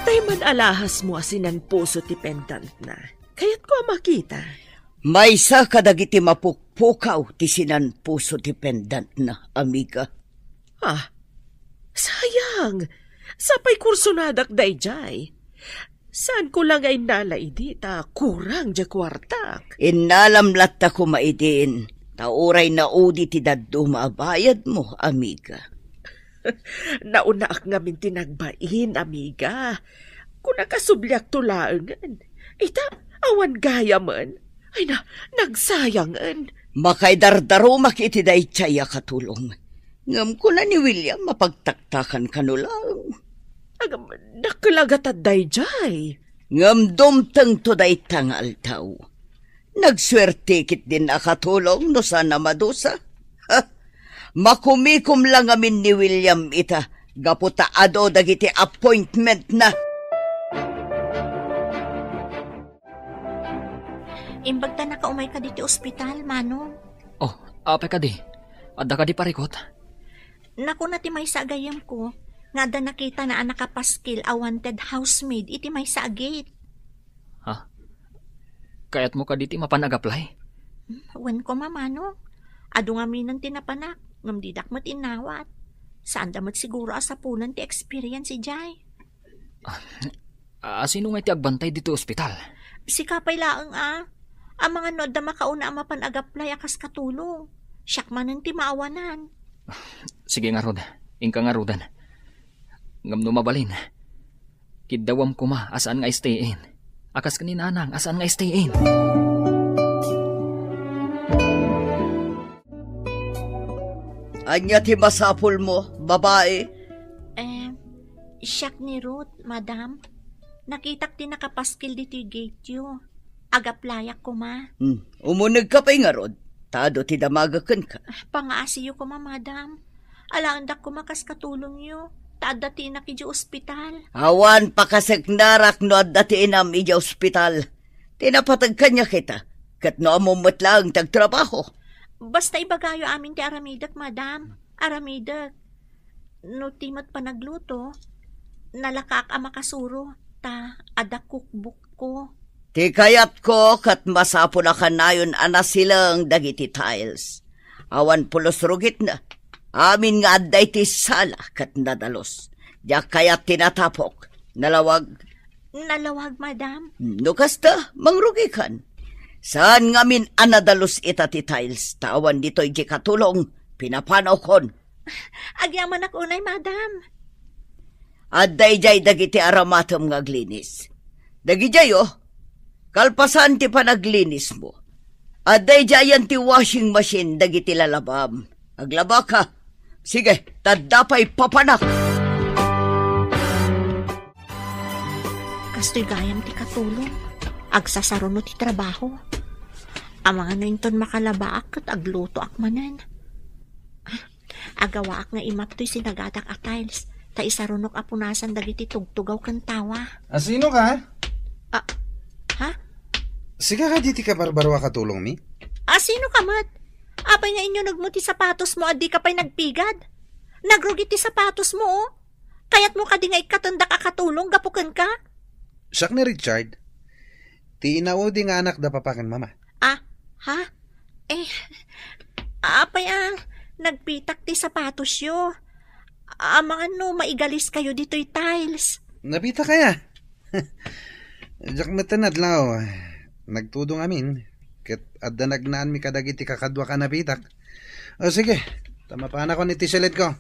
Tay man alahasmo a sinanpuso ti pendantna. Kayatko a makita. Maysa kadagiti mapukpukaw ti sinanpuso ti pendantna, amiga. Ah, sayang. Sapay kursonadak daydiay. Saanko la nga innala idi ta kurang diay kuartak. Innalam latta koma idin, ta uray naudi ti dadduma a bayadmo, amiga. Naunaak ngamin ti nagbain, amiga. Kunak a subliakto laengen. Ita, awan gayamen. Ay na, nagsayangen. Makaidardarumak iti daydiay a katulong. Ngem kuna ni William, mapagtaktakan kano laeng. Agam, dakkel a gatad daydiay. Ngem dumtengto dayta nga aldaw. Nagsuerte ketdin a katulong no saan a madusa. Ha? Makumikom la ngamin ni William ita, gapu ta adu dagiti appointmentna. Imbag ta nakaumay kadi ti ospital, Manong. Oh, apay kadi? Adda kadi parikut? Nakuna ti maysa a gayyemko nga adda nakitana a nakapaskil a wanted housemaid iti maysa a gate. Ha? Kayatmo kadi ti mapan ag-apply? Hmm, wen koma, Manong. Adu ngaminen ti napanak, ngem didak met innawat. Saanda met siguro a sapulen ti experience idiay. Ah, sino ngay ti agbantay ditoy ospital? Sika pay laeng a. Amangan no adda makauna a mapan ag-apply a kas katulong. Siak manen ti maawanan. Sige ngarud. Inka ngaruden. Ngem no mabalin, kiddawem koma a saan nga stay-in. A kas ken ni Nanang a saan nga stay-in. Ania ti masapulmo, babai? Eh, siak ni Ruth, madam. Nakitak ti nakapaskil ditoy gate-yo. Ag-applyak koma. Hmm, umunegka pay ngarud. Ta adu ti damaga kenka. Pangaasiyo koma, madam. Alaendak koma kas katulongyo. Ta adda ti inak idiay ospital. Awan pakaseknarak no adda ti inam idiay ospital. Ti napateg kaniak ita, ket no ammom met laeng ti agtrabaho. Basta ibagayo amin ti aramidek, madam. Aramidek. No ti met panagluto, nalakaak a makasuro, ta adda cookbook-ko. Ti kayatko ket masapul a kanayon a nasileng dagiti tiles. Awan pulos rugitna. Amin nga adda iti sala ket nadalus. Diak kayat ti natapok. Nalawag. Nalawag, madam. No kasta, mangrugikan. Saan ngamin a nadalus ita ti tiles, ta awan ditoy ti katulong, pinapanawkon. Agyamanak unay, madam. Adda idiay dagiti aramatem nga aglinis. Dagidiay, oh. Kalpasan ti panaglinismo, adda idiayan ti washing machine dagiti lalabam. Aglabaka. Sige, ta adda pay papanak. Kastoy gayam ti katulong. Agsasaruno ti trabaho. Amangan no inton makalabaak ket aglutoak manen. Agawaak nga imap toy sinagadak a tiles, ta isarunok a punasan dagiti tugtugaw ken tawa. A, sino ka? Ah, ha? Sika kadi ti kabarbaro a katulongmi? A, sino ka met? Apay nga inyo nagmo ti sapatosmo a dika pay nagpigad? Nagrugi ti sapatosmo, oh. Kayatmo kadi nga ikkatendak a katulong gapu kenka? Siak ni Richard. Ti inaudi nga anak da papa ken mama. Ah, ha? Eh, apay a, nagpitak ti sapatosyo. Amangan no maigalis kayo ditoy tiles. Napitak aya? Diak met adlaw. Nagtudong amin. Ket adda nagnaanmi kadagiti kakaduak a napitak. O sige, ta mapanakon iti silidko.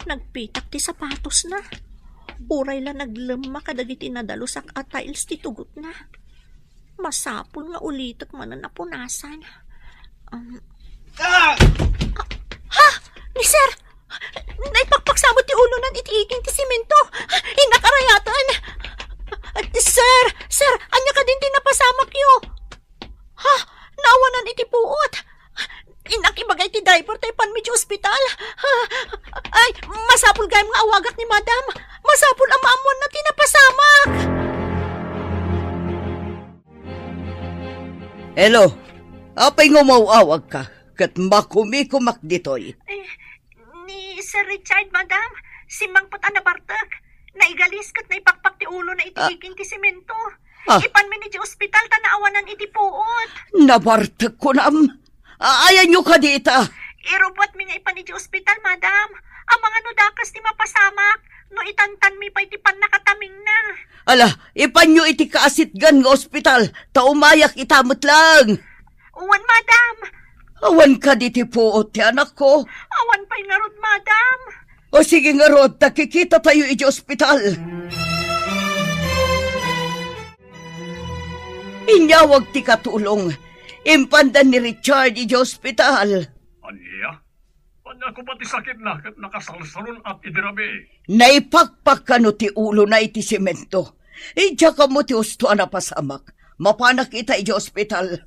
Nagpitak ti sapatosna. Uray la naglemma kadagiti nadalusak a tiles ti tugotna. Masapul nga ulitek manen a punasan. Um, Ah! Ha? Ni Sir? Naipakpaksamot ti ulonan iti iging ti semento. Innak arayaten. Sir, sir, ania kadin ti napasamakyo? Ha? Naawanan iti puot. Innak ibaga iti driver ta ipanmi iti ospital. Ay, masapul gayam nga awagak ni Madam. Masapul a maammuanna ti napasamak. Hello, apay nga umaw-awagka ket makumikumak ditoy? Eh, ni Sir Richard, Madam, simmangpet a nabartek. Naigalis ket naipakpak ti ulona iti Ah. iging ti semento. Ah. Ipanmi iti ospital ta naawanan iti puot. Nabartek kunam? Ayanyo kadi ita? Irubbuatmi nga ipan iti ospital, Madam. Amangan no dakes ti mapasamak no itantanmi pay ti pannakatamingna. Ala, ipanyo iti kaasitgan nga ospital, ta umayak ita met laeng. Wen, Madam. Awan kadi ti puot ti anakko? Awan pay ngarud, Madam. O sige ngarud, ta kikitatayo iti ospital. Inyawag ti katulong. Impanda ni Richard iti ospital. Ania? Ania koma ti sakitna ket nakasalsalun-at idi rabii? Naipakpak kano ti ulona iti semento. Idiak ammo ti husto a napasamak. Mapanak ita iti ospital.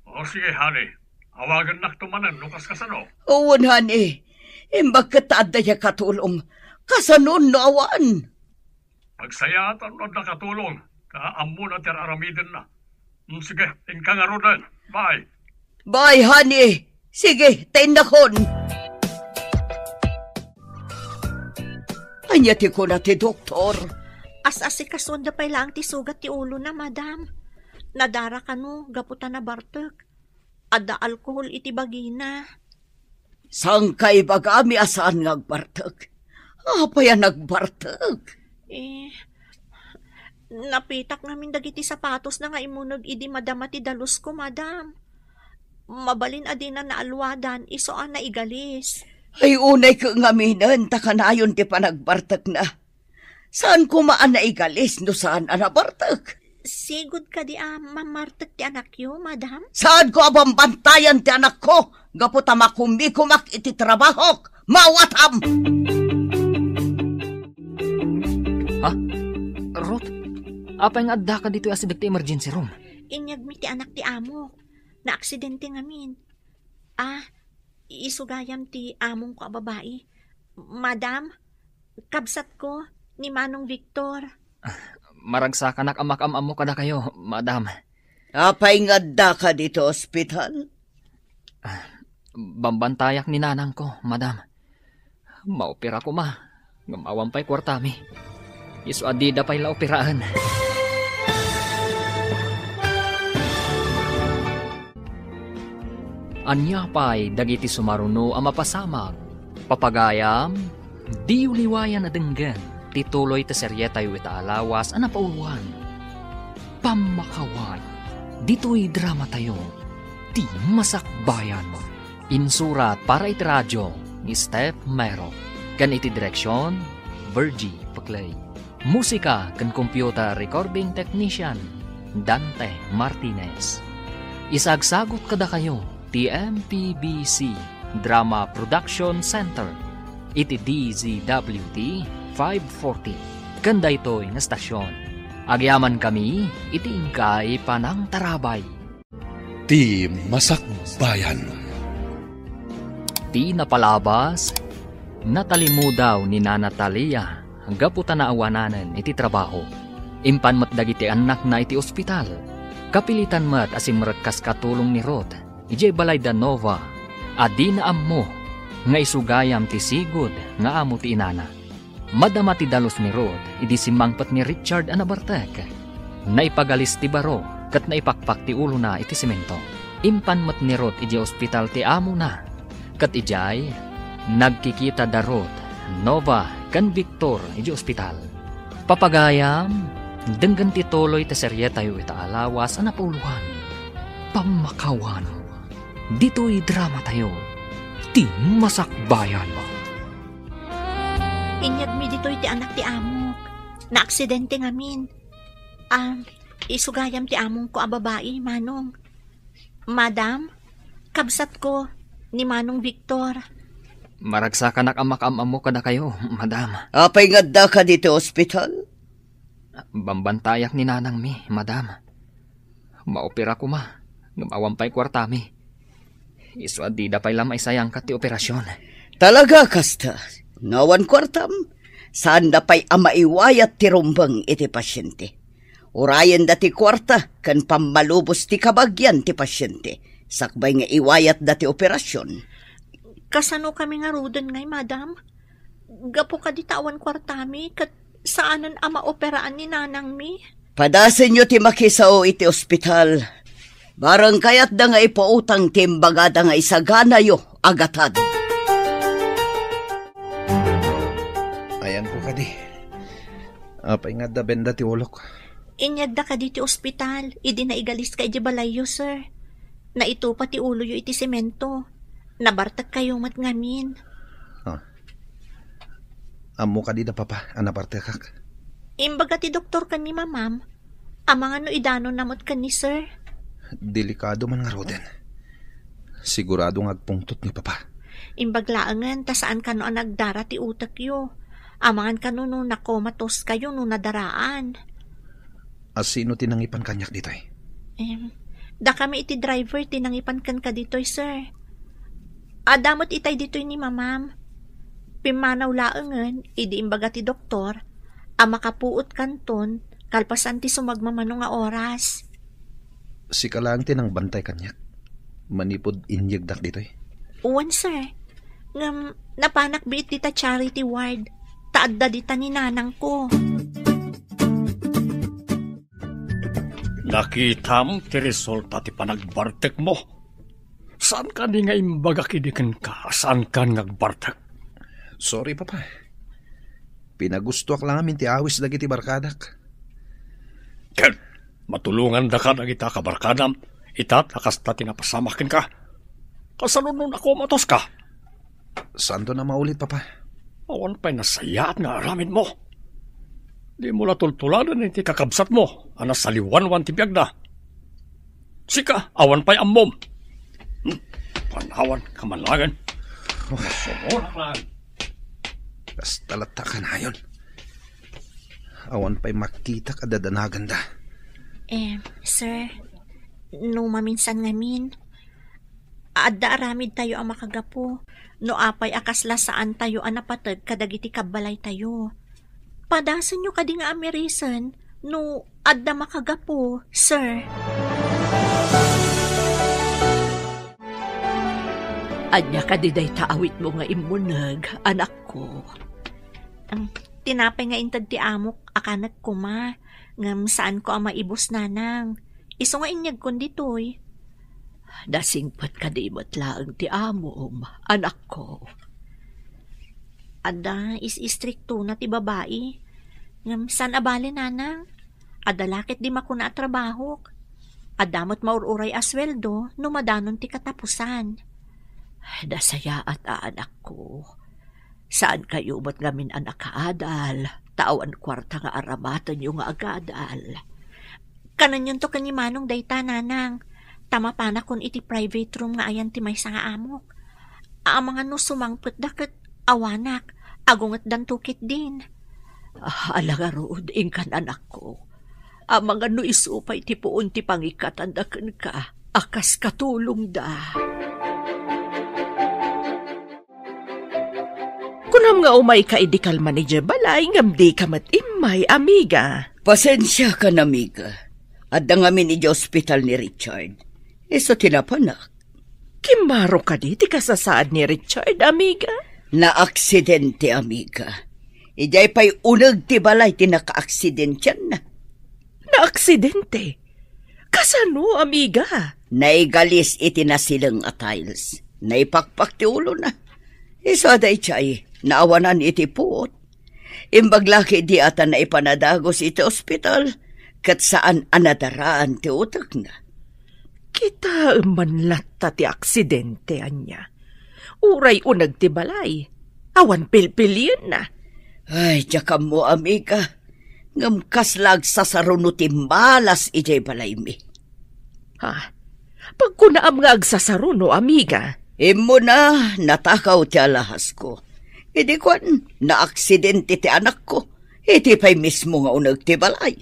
O sige, honey. Awagannakto manen no kaskasano. Wen, honey. Imbag ket ta adda diay katulong. Kasanon no awan? Agsayaat no adda katulong, ta ammona ti ar-aramidenna. Mm, sige, inka ngaruden. Bye. Bye, honey. Sige, ta innakon. Ania ti kuna ti doktor? As-asikasuanda pay laeng ti sugat ti ulona, Madam. Nadara kano gapu ta nabartek. Adda alkohol iti bagina. Saanka ibagami a saan nga agbartek? Apay a nagbartek? Eh, napitak ngamin dagiti sapatosna nga immuneg idi madama ti dalusko, Madam. Mabalin a dina naalwadan, isu a naigalis. Ay, unay ket ngaminen ta kanayon ti panagbartekna. Saan koma a naigalis no saan a nabartek? Sigud kadi a mamartek ti anakyo, Madam? Saanko a bambantayan ti anakko gapu ta makumikumak iti trabahok? Maawatam! Ha? Ruth, apay nga addaka ditoy asideg ti emergency room? Inyegmi ti anak ti amok. Naaksidente ngamin. Ah, isu gayam ti amongko a babai. Madam, kabsatko, ni Manong Victor. Maragsakanak a makaam-ammo kadakayo, Madam. Apay nga addaka ditoy ospital? Bambantayak ni nanangko, Madam. Maopera koma, ngem awan pay kuartami. Isu a dida pay la operaen. Ania pay dagiti sumaruno a mapasamak? Papagayam, diyo liwayan a denggen ti tuloy ti serietayo ita a lawas a napauloan. Pammakawan, ditoy dramatayo, ti Masakbayan. Insurat para iti radio ni Steph Mero, ken iti direksion, Virgie Peclay. Musika ken computer recording technician, Dante Martinez. Isagsagut kadakayo ti M P B C Drama Production Center iti D Z W T five forty ken daytoy nga estasion. Agyamankami iti inkay panangtarabay. Ti Masakbayan. Ti napalabas, natalimudaw ni Nana Talia gapu ta naawananen iti trabaho. Impan met dagiti annakna iti ospital. Kapilitan met a simrek kas katulong ni Ruth idiay balay da Nova a dina ammo nga isu gayam ti sigud nga amo ti inana. Madama ti dalus ni Ruth idi simmangpet ni Richard a nabartek. Naipagalis ti baro ket naipakpak ti ulona iti semento. Impan met ni Ruth idiay ospital ti amona. Ket idiay, nagkikita da Ruth, Nova, ken Victor idiay ospital. Papagayam, denggen ti tuloy ti serietayo ita a lawas a napauloan. Pammakawan. Ditoy dramatayo, ti Masakbayan. Inyegmi ditoy ti anak ti amok. Naaksidente ngamin. Ah, isu gayam ti amongko a babai, Manong. Madam, kabsatko, ni Manong Victor. Maragsakanak a makaam-ammo kadakayo, madam. Apay nga addaka ditoy ospital? Bambantayak ni nanangmi, madam. Maopera koma, ngem awan pay kuartami. Isu a dida pay la maisayangkat ti operasion. Talaga kasta? No awan kuartam, saanda pay a maiwayat ti rumbeng iti pasiente. Urayenda ti kuarta ken pammalubos ti kabagian ti pasiente, sakbay nga iwayatda ti operasion. Kasano kami ngaruden ngay, madam? Gapu kadi ta awan kuartami, ket saanen a maoperaan ni nanangmi? Padasenyo ti makisao iti ospital. Bareng kayatda nga ipautang ti imbagada nga isaganayo a gatad. Ayanko kadi. Apay nga adda benda ti ulok? Inyegda kadi ti ospital, idi naigaliska idiay balayyo, sir. Naitupa ti uloyo iti semento. Nabartekkayo met ngamin. Ah. Ammo kadi da papa a nabartekak? Imbaga ti doktor ken ni mamam, amangan no idanonna met ken ni sir. Delikado man ngaruden. Sigurado nga agpungtot ni papa. Imbag laengen ta saan kano a nagdara ti utekyo. Amangan kano no nakomatoskayo no nadaraan. A sino ti nangipan kaniak ditoy? Em, dakami iti driver ti nangipan kenka ditoy, sir. Adda met itay ditoy ni mamam. Pimmanaw laengen, idi imbaga ti doktor, a makapuot kanton kalpasan ti sumagmamano nga oras. Sika laeng ti nangbantay kaniak manipud inyegdak ditoy? Wen, sir. Ngem, napanak biit dita charity ward. Ta adda dita ni nanangko. Nakitam ti resulta ti panagbartekmo. Saan kadi nga imbagak idi kenka a saankan nga agbartek? Sorry, Papa. Pinagustoak la ngamin ti awis dagiti barkadak. Ket matulongandaka dagita kabarkadam, ita ta kasta ti napasamak kenka. Kasano no nakomatoska? Saanton a maulit, Papa. Awan pay nasayaat nga aramidmo. Dimo la tultuladen iti kakabsatmo a nasaliwanwan ti biagna. Sika, awan pay ammom. Hmm, panawan ka man laeng. Sumurak laeng. Kasta latta kanayon. Awan pay makitak a dadanaganda. Eh, sir, no maminsan ngamin, adda aramidtayo a makagapu no apay a kasla saantayo a napateg kadagiti kabbalaytayo. Padasenyo kadi nga amirisen no adda makagapu, sir. Ania kadi dayta awitmo nga immuneg, anakko? Am, tinapay nga inted ti amok a kanek koma, ngem saanko a maibus, nanang. Isu nga inyegkon ditoy. Nasingpet kadi met laeng ti amom, anakko? Adda, is-istriktona ti babai. Ngem saan a bale, nanang? Adda la ket di makuna a trabahok. Adda met maur-uray a sueldo no madanon ti katapusan. Nasayaat a, anakko. Saankayo met ngamin a nakaadal, ta awan kuarta nga aramatenyo nga agadal. Kanenyon to ken ni Manong dayta, nanang, ta mapanakon iti private room nga ayan ti maysa nga amok. Amangan no sumangpetda ket awanak, agungetdanto ketdin. Ah, ala ngarud, inkan anakko. Amangan no isu pay ti puon ti pangikatanda kenka a kas katulongda. Kunam nga umayka idi kalman idiay balay ngem dika met immay, amiga. Pasensiakan, amiga. Adda ngamin idiay ospital ni Richard. Isu ti napanak. Kimmaro kadi ti kasasaad ni Richard, amiga? Naaksidente, amiga. Idiay pay uneg ti balay ti nakaaksidentianna. Naaksidente? Kasano, amiga? Naigalis iti nasileng a tiles. Naipakpak ti ulona. Isu a daydiay, naawanan iti puot. Imbag la ketdi a ta naipan a dagus iti ospital, ket saan a nadaraan ti utekna. Kitaem man latta ti aksidente, ania? Uray uneg ti balay, awan pilpilienna. Ay, diak ammo, amiga. Ngem kasla agsasaruno ti malas idiay balaymi. Ha? Pagkunaam nga agsasaruno, amiga? Immuna, natakaw ti alahasko. Idi kuan, naaksidente ti anakko. Iti pay mismo nga uneg ti balay.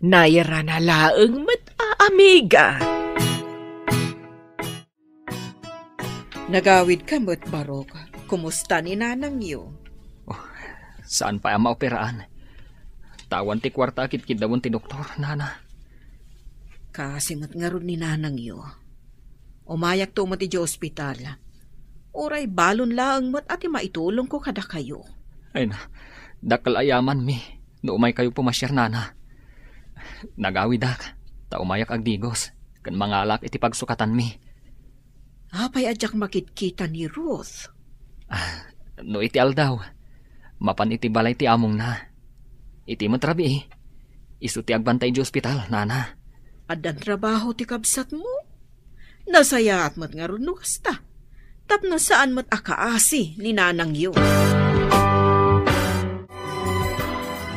Nairana laeng met a, amiga. Nagawidka met, Barok. Kumusta ni nanangyo? Oh, saan pay a maoperaan. Ta awan ti kuarta a kidkiddawen ti doktor, nana. Kaasi met ngarud ni nanangyo. Umayakto met idiay ospital. Uray balon laeng met a ti maitulongko kadakayo. Ay na, dakkel a yamanmi no umaykayo pumasiar, nana. Nagawidak, ta umayak agdigos, ken mangalaak iti pagsukatanmi. Apay a diak makitkita ni Ruth? Ah, no iti aldaw, mapan iti balay ti amongna. Iti met rabii, isu ti agbantay idiay ospital, nana. Addan trabaho ti kabsatmo? Nasayaat met ngarud no kasta. Tapno saan met a kaasi ni nanangyo.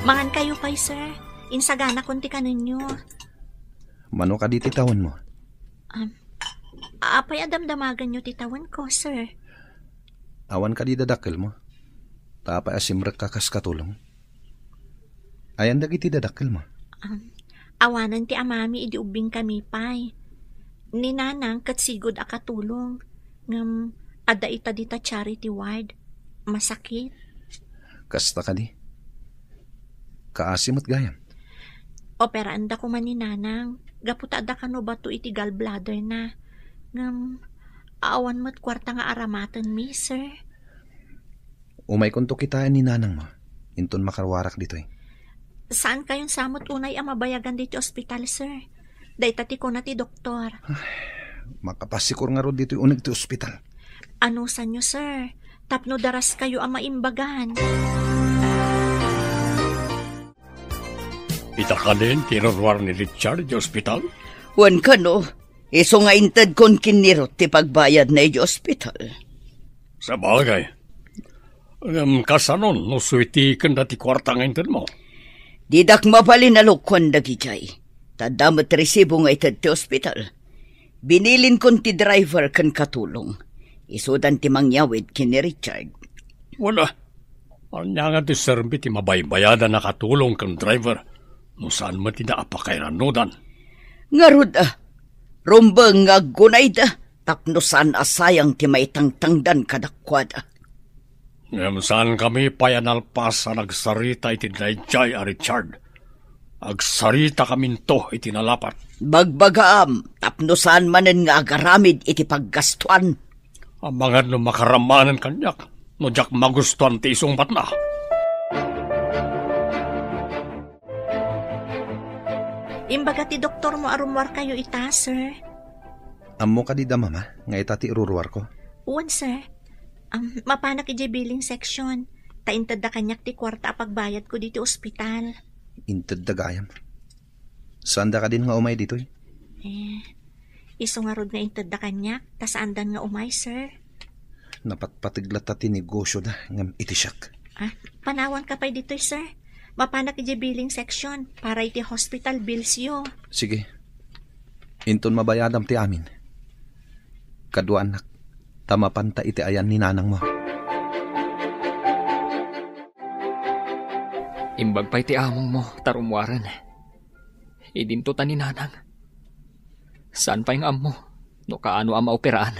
Mangankayo pay, sir. Insaganakon ti kanenyo. Mano kadi ti tawenmo? Um, apay a damdamaganyo ti tawenko, sir? Awan kadi dadakkelmo? Ta apay a simrekka kas katulong? Ayan dagiti dadakkelmo? Um, awanen ti amami idi ubbingkami pay. Ni nanang ket sigud a katulong. Ngem adda ita dita charity ward. Masakit. Kasta kadi? Kaasi met gayam. Operaanda koma ni nanang. Gapu ta adda kano bato iti gallbladder na. Ngem awan met kuarta nga aramatenmi, sir. Umaykonto kitaen ni nanangmo, inton makaruarak ditoy. Saan kayon sa met unay a mabayagan ditoy ospital, sir? Dayta ti kuna ti doktor. Makapasikor ngarud ditoy uneg ti ospital. Anusanyo, sir? Tapno daras kayo a maimbagan. Ita kanen ti iruruar ni Richard di ospital? Wen kano, isu nga intedkon ken ni Ruth ti pagbayadna idiay ospital. Sabagay. Ngem kasanon no suiti ken dati kuarta nga intedmo? Didak mabalin a lukuan dagidiay. Ta adda met resibo nga ited ti ospital. Binilinkon ti driver ken katulong. Isudan ti mangyawid ken ni Richard. Wala. Ania nga ti serbi ti mabaybayadan a katulong ken driver no saan met ida a pakairanudan? Ngarud, a, rumbeng nga aggunayda tapno saan a sayang ti maitangtangdan kadakuada. Ngem saankami pay a nalpas a nagsarita iti daydiay a Richard. Agsaritakaminto iti nalapat. Bagbagaam tapno saan manen nga agaramid iti paggastuan. Amangan no makaramanen kaniak no diak magustuan ti isungbatna. Imbaga ti doktormo a rummuarkayo ita, sir. Ammo kadi da, Mama, nga ita ti iruruarko? Wen, sir. Am, mapanak idiay billing section. Ta intedda kaniak ti kuarta a pagbayadko ditoy ospital. Intedda gayam. Saanda kadin nga umay ditoy? Eh, isu ngarud nga intedda kaniak, ta saandan nga umay, sir. Napatpateg latta ti negosyoda ngem iti siak. Ah, panawanka pay ditoy, sir. Mapanak idiay billing section para iti hospital billsyo. Sige. Inton mabayadam ti amin. Kaduaannak, ta mapanta iti ayan ni nanangmo. Imbag pay ti amongmo, ta rummuaren. Idinto ta ni nanang. Saan pay nga ammo no kaano a maoperaan?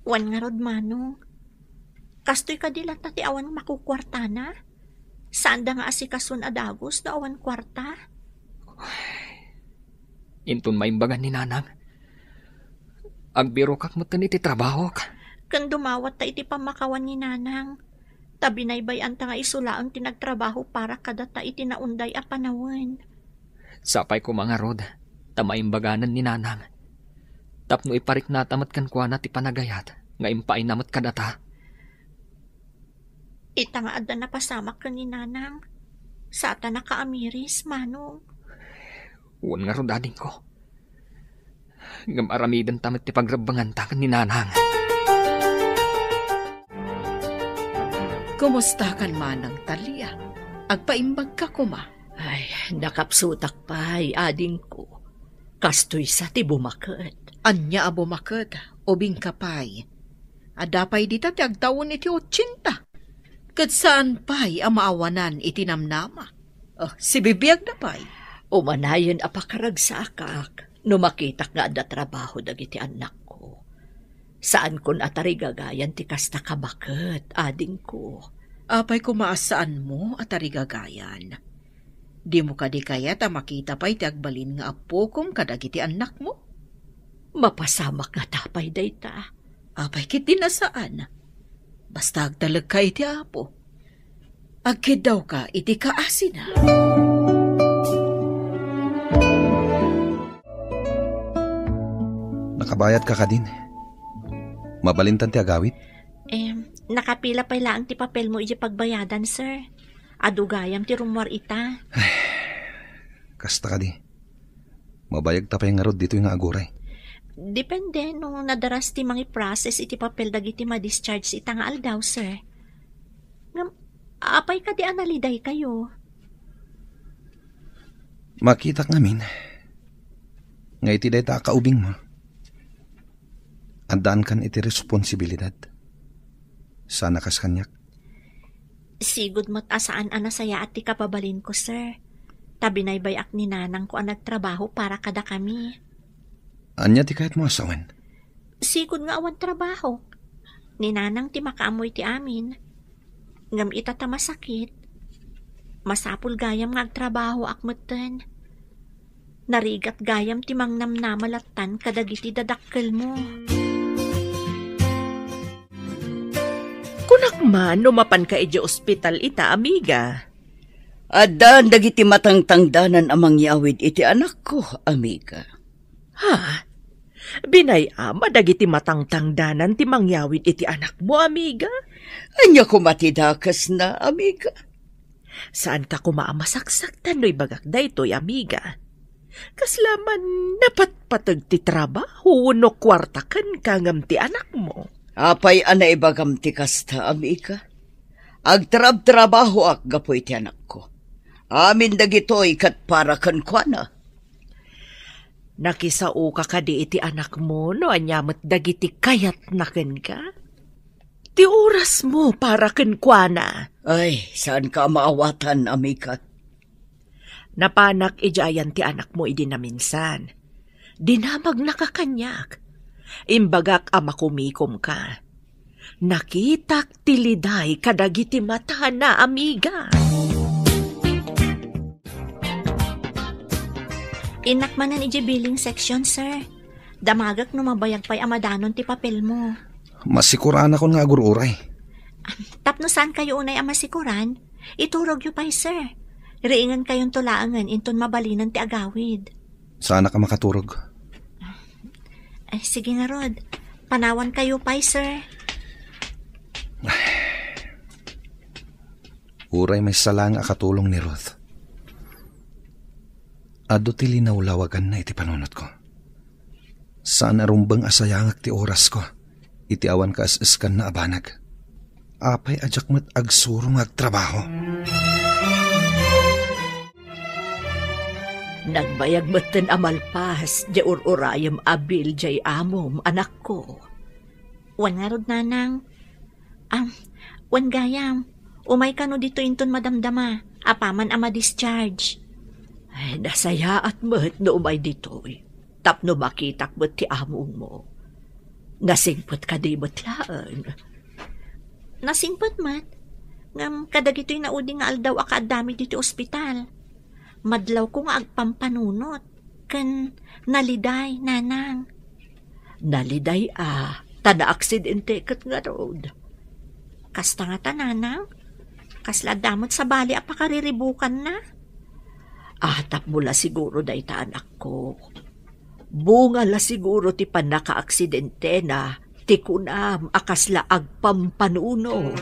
Wen ngarud, Manong. Kastoy kadi latta ti awan makukuartana? Saanda nga asikasuan a dagus no awan kuarta? Inton maimbagan ni nanang, agbirokak metten iti trabahok. Ken dumawat ta iti pammakawan ni nanang. Ta binaybay-anta nga isu laeng ti nagtrabaho para kadata iti naunday a panawen. Sapay koma ngarud, ta maimbaganen ni nanang. Tapno ipariknata met kenkuana ti panagayat nga impaayna met kadata. Ita nga adda napasamak ken ni nanang, saan ta nakaamiris, Manong. Wen ngarud, adingko. Ngem aramidenta met ti pagrebbenganta ken ni nanang. Kumusta kan Manang Talia? Agpaimbagka koma. Ay, nakapsutak pay, adingko. Kastoy sa ti bumaket. Ania a bumaket, ubingka pay. Adda pay dita ti agtawen iti otsenta. Ket saan pay a maawanan iti namnama. Oh, sibibiagda pay. Umanayon a pakaragsakak no makitak nga adda trabaho dagiti annakko. Saankon a tarigagayan ti kasta a baket, adingko. Apay koma a saanmo a tarigagayan? Dimo kadi kayat a makita pay ti agbalin nga appokom kadagiti annakmo? Mapasamak ngata pay dayta. Apay ketdi a saan? Basta agtalekka iti Apo. Agkiddawka iti kaasina. Nakabayadka kadin? Mabalintan ti agawid? Em, nakapila pay laeng ti papelmo idiay pagbayadan, sir. Adu gayam ti rummuar ita. Kasta kadi. Mabayagta pay ngarud ditoy nga aguray. Depende no nadaras ti mangiprocess iti papel dagiti ma-discharge ita nga aldaw, sir. Ngem, apay kadi a nalidaykayo? Makitak ngamin nga iti dayta a kaubingmo, addaankan iti responsibilidad. Sana kas kaniak. Sigud met a saan a nasayaat ti kababalinko, sir. Ta binaybay-ak ni nanangko a nagtrabaho para kadakami. Ania ti kayatmo a sawen? Sigud nga awan trabaho. Ni nanang ti makaammo iti amin. Ngem ita ta masakit, masapul gayam nga agtrabahoak metten. Narigat gayam ti mangnamnama lattan kadagiti dadakkelmo. Kunak man no mapanka idiay ospital ita, amiga. Addan dagiti matangtangdanan a mangyawid iti anakko, amiga. Ha? Binay-am a dagiti matangtangdanan ti mangyawid iti anakmo, amiga? Ania koma ti dakesna, amiga? Saanka koma a masaksaktan no ibagak daytoy, amiga. Kasla man napatpateg ti trabaho wenno kuarta kenka ngem ti anakmo. Apay a naibagam ti kasta, amiga? Agtrabtrabahoak gapu iti anakko. Amin dagitoy ket para kenkuana. Nakisaoka kadi iti anakmo no ania met dagiti kayatna kenka? Ti orasmo para kenkuana. Ay, saanka a maawatan, amiga. Napanak idiay ayan ti anakmo idi naminsan. Dinamagnaka kaniak. Imbagak a makumikomka. Nakitak ti liday kadagiti matana, amiga. Innak manen idiay billing section, sir. Damagek no mabayag pay a madanon ti papelmo. Masikuranakon nga agur-uray. Tapno saankayo unay a masikuran, iturogyo pay, sir. Riingenkayonto laengen inton mabalinen ti agawid. Saanak a makaturog. Ay, sige ngarud. Panawankayo pay, sir. Uray maysa laeng a katulong ni Ruth. Adu ti linawlawaganna iti panunotko. Saan a rumbeng a sayangek ti orasko iti awan kaes-eskanna a banag. Apay a diak met agsuro nga agtrabaho? Nagbayag metten a malpas diay ur-urayem a bill diay amom, anakko. Wen ngarud, nanang. Am, wen gayam, umay kano ditoy inton madamdama, apaman a ma-discharge. Ay, nasayaat met no umay ditoy. Tapno makitak met ti amongmo. Nasingpet kadi met laeng? Nasingpet met. Ngem kadagitoy naudi nga aldaw a kaaddami ditoy ospital, madlawko nga agpampanunot ken naliday, nanang. Naliday a, ta naaksidente ket ngarud. Kasta ngata, nanang? Kasla adda met sabali a pakariribukanna? Ah, tapno la siguro dayta, anakko. Bunga la siguro ti pannakaaksidentena ti kunam a kasla agpampanunot.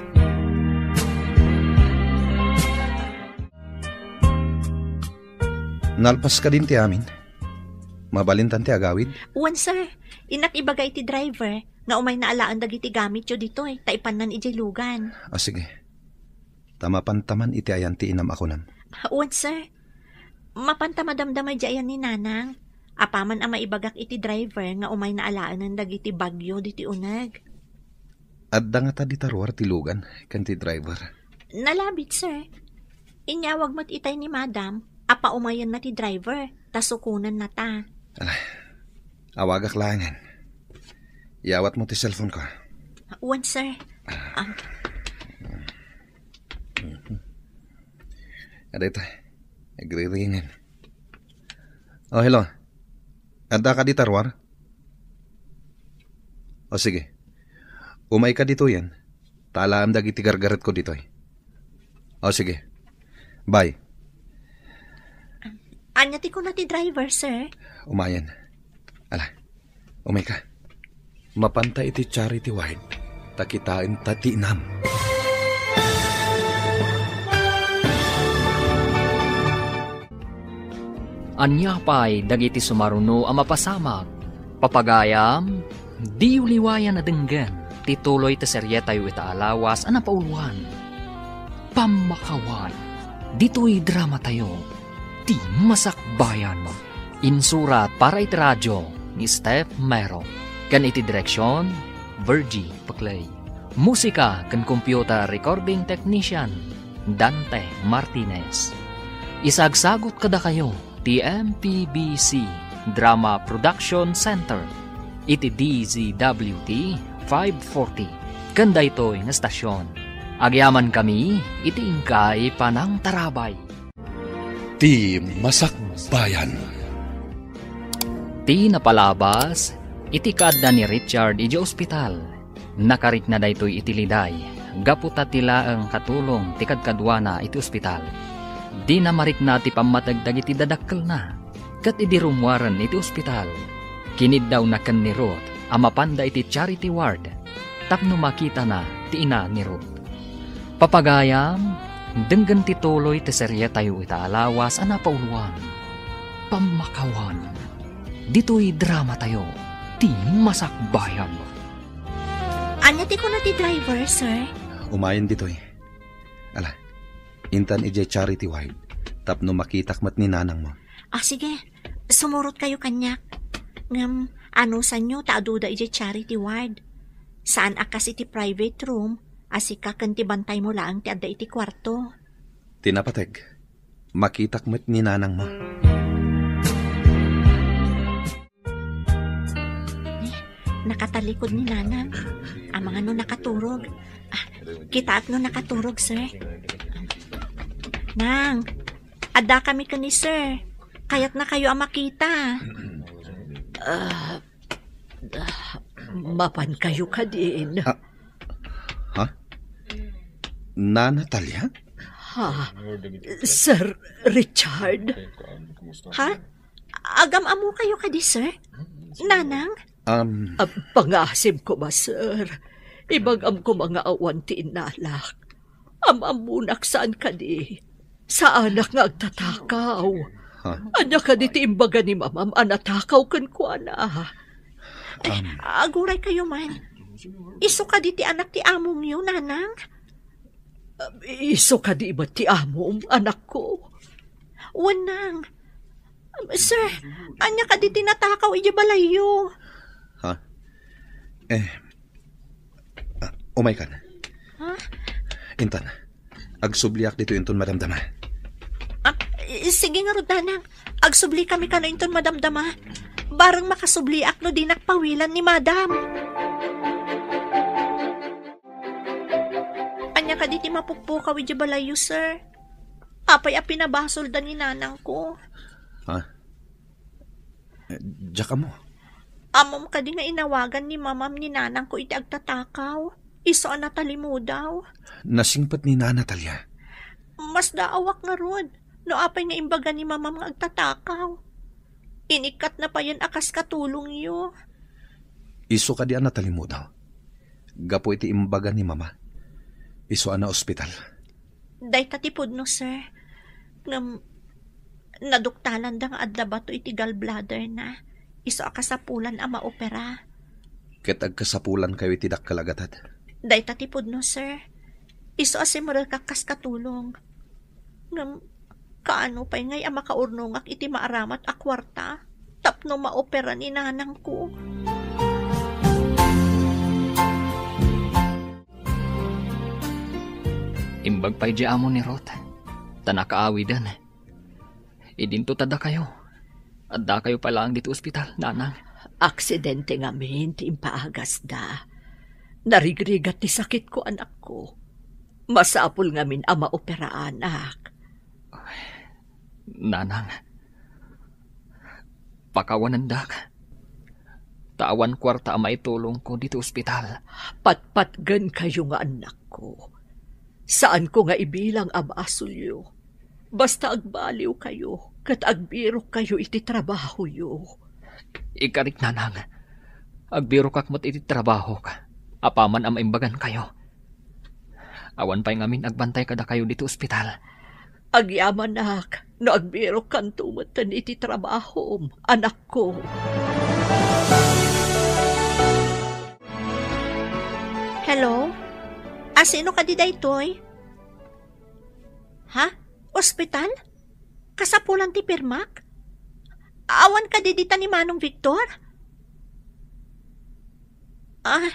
Nalpas kadin ti amin? Mabalintan ti agawid? Wen, sir. Innak ibaga iti driver nga umayna alaen dagiti gamityo ditoy ta ipannan idiay lugan. Ah, sige. Ta mapanta man iti ayan ti inam a kunam. Wen, sir. Mapanta madamdama idiay ayan ni Nanang. Apaman a maibagak iti driver nga umayna alaenen dagiti bagyo ditoy uneg. Adda ngata dita ruar ti lugan ken ti driver? Nalabit, sir. Inyawag met itay ni Madam a paumayenna ti driver, ta sukonennata. Ala, awagak laengen. Iyawatmo ti cellphone-ko. Wen, sir. Ah. Adda ita. Nagriringen. Oh, hello. Adda ka dita ruar? O, sige. Umayka ditoyen. Ta alaem dagiti gargaretko ditoy. O, sige. Bye. Ania ti kuna ti driver, sir? Umayen. Ala, umayka. Mapanta iti charity ward, ta kitaenta ti inam. Ania pay dagiti sumaruno a mapasamak? Papagayam, diyo liwayan a denggen ti tuloy ti serietayo ita a lawas a napauloan, Pammakawan. Ditoy dramatayo, Ti Masakbayan. Insurat para iti radio ni Steph Mero, ken iti direksion, Virgie Paclay. Musika ken computer recording technician, Dante Martinez. Isagsagut kadakayo ti M P B C Drama Production Center iti D Z W T five forty ken daytoy nga estasion. Agyamankami iti inkay panangtarabay. Ti Masakbayan. Ti napalabas iti kaadda ni Richard idiay ospital. Nakarikna daytoy iti liday, gapu ta ti laeng katulong ti kadkaduana iti ospital. Dina marikna ti pammateg dagiti dadakkelna, ket idi rummuaren iti ospital, kiniddawna ken ni Ruth a mapanda iti charity ward tapno makitana ti ina ni Ruth. Papagayam, denggen ti tuloy ti serietayo ita a lawas a napauloan, Pammakawan. Ditoy dramatayo, Ti Masakbayan. Ania ti kuna ti driver, sir? Umayen ditoy. Ala, intan idiay charity ward tapno makitak met ni nanangmo. Ah, sige. Sumurotkayo kaniak. Ngem, anusanyo ta aduda idiay charity ward. Saan a kas iti private room, a sika ken ti bantaymo laeng ti adda iti kuarto. Ti napateg, makitak met ni nanangmo. Eh, nakatalikod ni Nanang. Amangan no nakaturog. Ah, kitaak no nakaturog, sir. Nang, adda kami ken ni sir. Kayatnakayo a makita. Ah, ah, mapankayo kadin. Ah, ha? Nana Talia? Ha? Sir Richard? Ha? Agam-ammokayo kadi, sir? Nanang? Um, Ah, pangasim koma, sir. Ibagam koma nga awan ti innalak. Am-ammonak saan kadi. Saanak nga agtatakaw. Ha? Ania kadi ti imbaga ni mamam a natakaw kenkuana? Eh, Um, aguraykayo man. Isu kadi ti anak ti amongyo, nanang? Isu kadi met ti amom, anakko? Wen, nang. Sir, ania kadi ti natakaw idiay balayyo? Ha? Eh, ah, umaykan. Ha? Intan, agsubliak ditoy inton madamdama. Ah, i-, sige ngarud, nanang. Agsublikami kano inton madamdama. Bareng makasubliak no dinak pawilan ni madam. Ania kadi ti mapukpukaw idiay balayyo, sir? Apay a pinabasolda ni nanangko? Ha? Eh, diak ammo. Ammom kadi nga inawagan ni mamam ni nanangko iti agtatakaw? Isu a natalimudaw? Nasingpet ni Nana Talia. Masdaawak ngarud no apay nga imbaga ni mamam nga agtatakaw. Inikkatna payen a kas katulongyo. Isu kadi a natalimudaw. Gapu iti imbaga ni mama, isu a naospital. Dayta ti pudno, sir. Ngem, naduktalanda nga adda bato iti gallbladder na. Isu a kasapulan a maopera. Ket agkasapulankayo iti dakkel a gatad. Dayta ti pudno, sir. Isu a simrekak kas katulong. Ngem, kaano pay ngay a makaurnongak iti maaramat a kuarta tapno maopera ni nanangko? Imbag pay di amo ni Ruth, ta nakaawiden. Idinto ta dakayo. Addakayo pay laeng ditoy ospital, nanang. Aksidente ngamin ti impaagasda. Narigrigat ti sakitko, anakko. Masapul ngamin a maoperaanak. Nanang, pakawanendak. Ta awan kuarta a maitulongko ditoy ospital. Patpatgenkayo nga annakko. Saanko nga ibilang a basolyo. Basta agbaliwkayo ket agbirokkayo iti trabahoyo. Ikarik, nanang. Agbirokak met iti trabahok, apaman a maimbagankayo. Awan pay ngamin agbantay kadakayo ditoy ospital. Agyamanak no agbirokkanto metten iti trabahom, anakko. Hello? A, sino kadi daytoy? Ha? Ospital? Kasapulan ti pirmak? Awan kadi dita ni Manong Victor? Ah,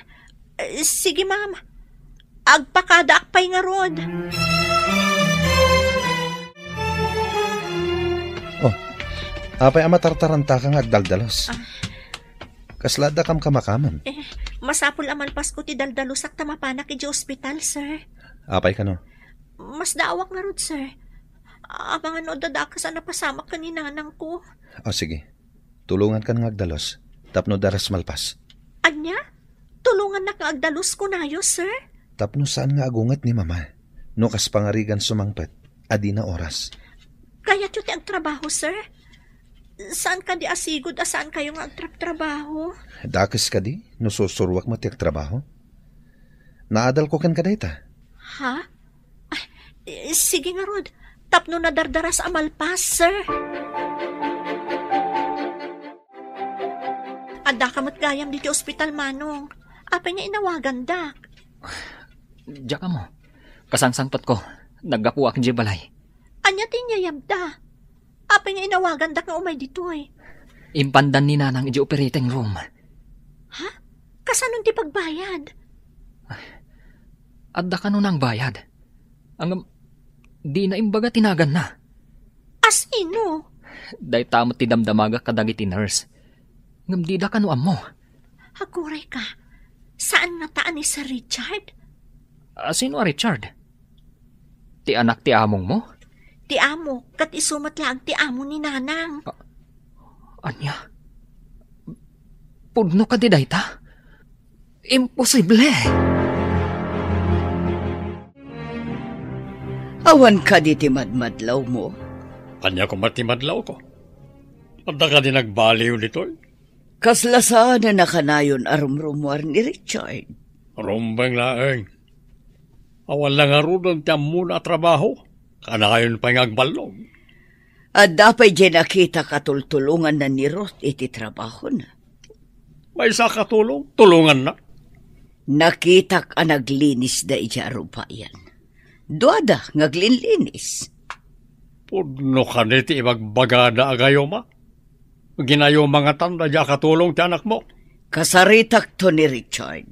eh, sige, ma'am. Agpakadaak pay ngarud. Oh, apay a matartarantaka nga agdaldalus? Ah. Kasla adda kamkamakaman? Eh, masapul a malpasko ti daldalusak ta mapanak idiay ospital, sir. Apay kano? Masdaawak ngarud, sir. Amangan no adda dakes a napasamak ken ni nanangko. O, sige. Tulongankan nga agdalus, tapno daras malpas. Ania? Tulongannak nga agdalus, kunayo, sir? Tapno saan nga agunget ni Mama, no kas pangarigan sumangpet, adina oras. Kayatyo ti agtrabaho, sir? Saan kadi a sigud a saankayo nga agtrabtrabaho? Dakes kadi, no susuruak met ti agtrabaho? Naadalko kenka dayta. Ha? Ay, eh, sige ngarud. Tapno nadardaras a malpas, sir. Addaka met gayam ditoy ospital, Manong. Apay nga inawagandak? Diak ammo. Kasangsangpetko. Naggapuak idiay balay. Ania ti inyayabda? Apay nga inawagandak nga umay ditoy? Impandan ni Nanang idiay operating room. Ha? Kasanon ti pagbayad? Adda kano nangbayad? Ngem, dina imbaga ti naganna. A sino? Dayta met ti damdamagak kadagiti nurse. Ngem dida kano ammo. Aguray ka, saan ngata a ni Sir Richard? A sino a Richard? Ti anak ti amongmo? Ti amo, ket isu met laeng ti amo ni Nanang. A-, ania? Pudno kadi dayta? Imposible! Awan kadi ti madmadlawmo? Ania koma ti madlawko? Adda kadi nagbaliw ditoy? Kasla saanen a kanayon a rumrumuar ni Richard? Rumbeng laeng. Awan la ngaruden ti ammona a trabaho. Kanayon pay nga agballog. Adda pay diay nakitak a tultulonganna ni Ruth iti trabahona? Maysa a katulong, tulonganna. Nakitak a naglinisda idiay arupayan. Duada nga aglinlinis. Pudno kadi ti ibagbagada a gayuma? Ginayuma ngatan daydiay a katulong ti anakmo? Kasaritakto ni Richard.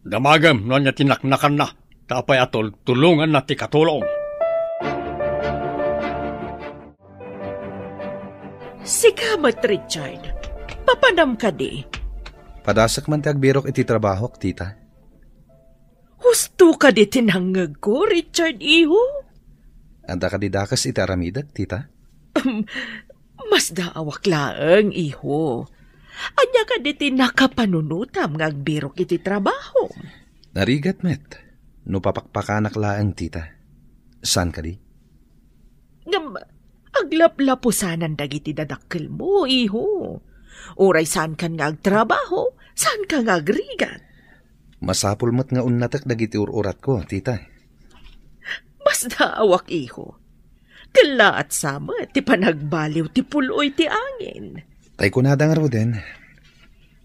Damagem no ania ti naknakanna, ta apay a tultulonganna ti katulong. Sika met, Richard. Papanam kadi? Padasek man ti agbirok iti trabahok, tita. Husto kadi ti nangngegko, Richard, iho? Adda kadi dakes iti aramidek, tita? Masdaawak laeng, iho. Ania kadi ti nakapanunotam nga agbirok iti trabaho? Narigat met, no papakpakanak laeng, tita. Saan kadi? Ngem, aglaplapusanan dagiti dadakkelmo, iho. Uray saankan nga agtrabaho, saanka nga agrigat. Masapul met nga unnatek dagiti ur-uratko, tita. Masdaawak, iho. Kellaat sa met ti panagbaliw ti pul-oy ti angin. Tay kunada ngaruden,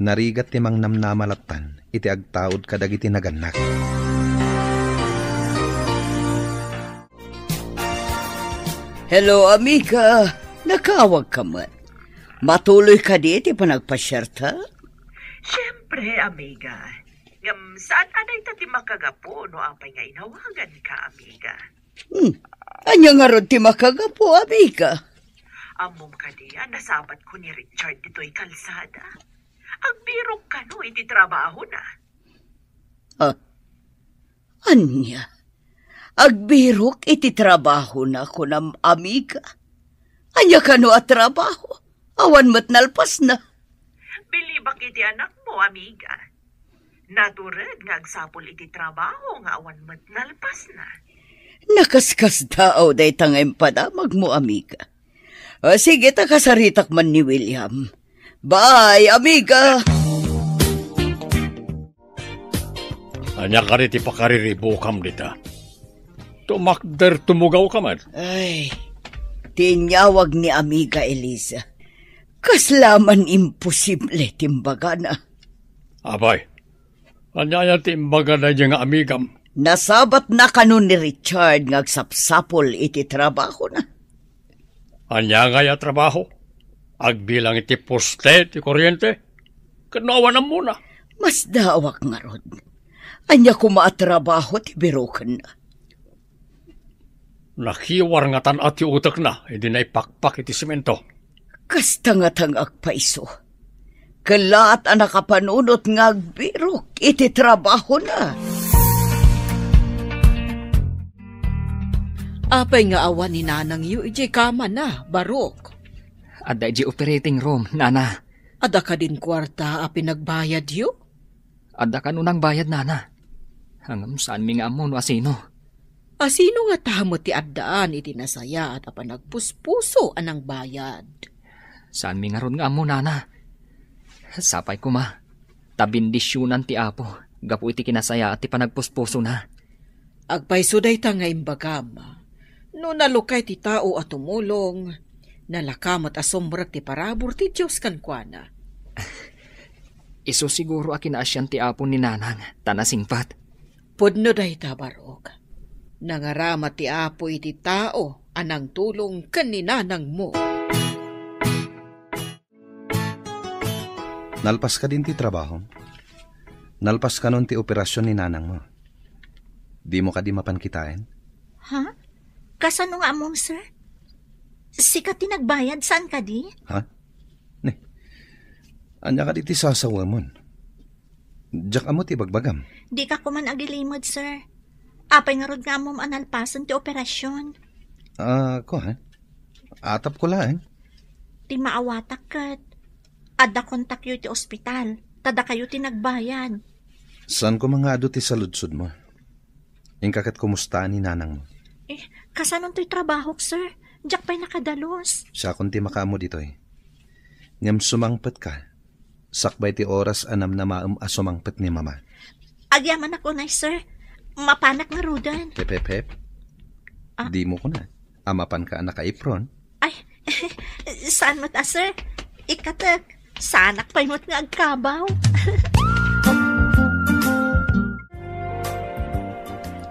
narigat ti mangnamnama lattan iti agtaud kadagiti nagannak. Hello, amiga. Nakaawag ka met. Matuloy kadi ti panagpasiarta? Siempre, amiga. Ngem saan a dayta ti makagapu no apay nga inawagan ka, amiga? Hmm. Ania ngarud ti makagapu, amiga? Ammom kadi a nasabat ko ni Richard ditoy kalsada? Agbirok kano iti trabahona. Ah, ania? Agbirok iti trabahona, kunam, amiga? Ania kano a trabaho? Awan met nalpasna. Bilibak iti anakmo, amiga. Natured nga agsapul iti trabaho nga awan met nalpasna. Nakaskasdaaw dayta nga impadamagmo, amiga. O, sige, ta kasaritak man ni William. Bye, amiga! Ania kadi ti pakariribukam dita? Tumakder tumugaw ka man. Ay, ti inyawag ni Amiga Eliza. Kasla man imposible ti imbagana. Apay, ania aya ti imbagana daydiay nga amigam? Nasabatna kano ni Richard nga agsapsapul iti trabahona. Ania ngay a trabaho? Agbilang iti poste ti kuryente? Ket no awan ammona? Masdaawak ngarud. Ania koma a trabaho ti birokenna? Nakiwar nga tan-aw ti utekna idi naipakpak iti semento. Kasta nga ta nga agpayso. Kellaat a nakapanunot nga agbirok iti trabahona. Apay nga awan ni nanangyo idiay kamana, Barok? Adda idiay operating room, nana. Adda kadin kuarta a pinagbayadyo? Adda kano nangbayad, nana. Ngem saanmi nga ammo no asino. Asino ngata met ti addaan iti nasayaat a panagpuspuso a nangbayad? Saanmi ngarud nga ammo, nana. Sapay koma, ta bendisionan ti Apo gapu iti kinasayaat ti panagpuspusona. Agpayso dayta nga imbagam. No nalukay ti tao a tumulong, nalaka met a sumrek ti parabur ti Dios kenkuana. Isu siguro a kinaasian ti Apo ni Nanang, ta nasingpet. Pudno dayta, Barok. Nangarama ti Apo iti tao a nangtulong ken ni nanangmo. Nalpas kadin ti trabahom? Nalpas kanon ti operasion ni nanangmo? Dimo kadi mapan kitaen? Ha? Kasano nga ammom, sir? Sika ti nagbayad, saan kadi? Ha? Ne. Ania kadi ti sasawemon? Diak ammo ti bagbagam. Dika koman agilimed, sir. Apay ngarud nga ammom a nalpasen ti operasion? Ah, kuan. Atapko laeng. Ti maawatak ket adda kontakyo iti ospital, ta dakayo ti nagbayad. Saan koma nga adu ti saludsodmo? Inka ket kumusta ni nanangmo? Eh, kasanontoy trabahok, sir? Diak pay nakadalus. Siakon ti makaammo ditoy. Ngem sumangpetka. Sakbay ti oras a namnamaem a sumangpet ni Mama. Agyamanak unay, sir. Mapanak ngaruden. Hep, hep, hep. Ah. Dimo kuna a mapanka a naka-apron? Ay, saan met a, sir? Ikatek, saanak pay met nga agkabaw.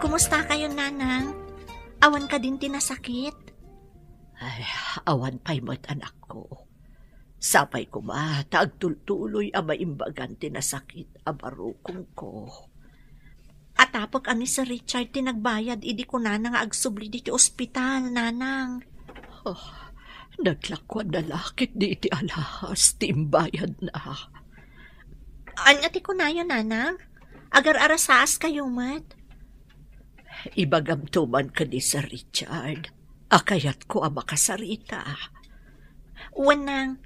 Kumusta kayo, Nanang? Awan kadin ti nasakit? Ay, awan pay met, anakko. Sapay koma ta agtultuloy a maimbagan ti nasakit a barukongko. Atapek a ni Sir Richard ti nagbayad idi kunana nga agsubli ditoy ospital, Nanang. Oh, naglakuan na la ketdi iti alahas ti imbayadna. Ania ti kunayo, Nanang? Agar-arasaaskayo met? Ibagamto man ken ni Sir Richard a kayatko a makasarita. Wen, Nang,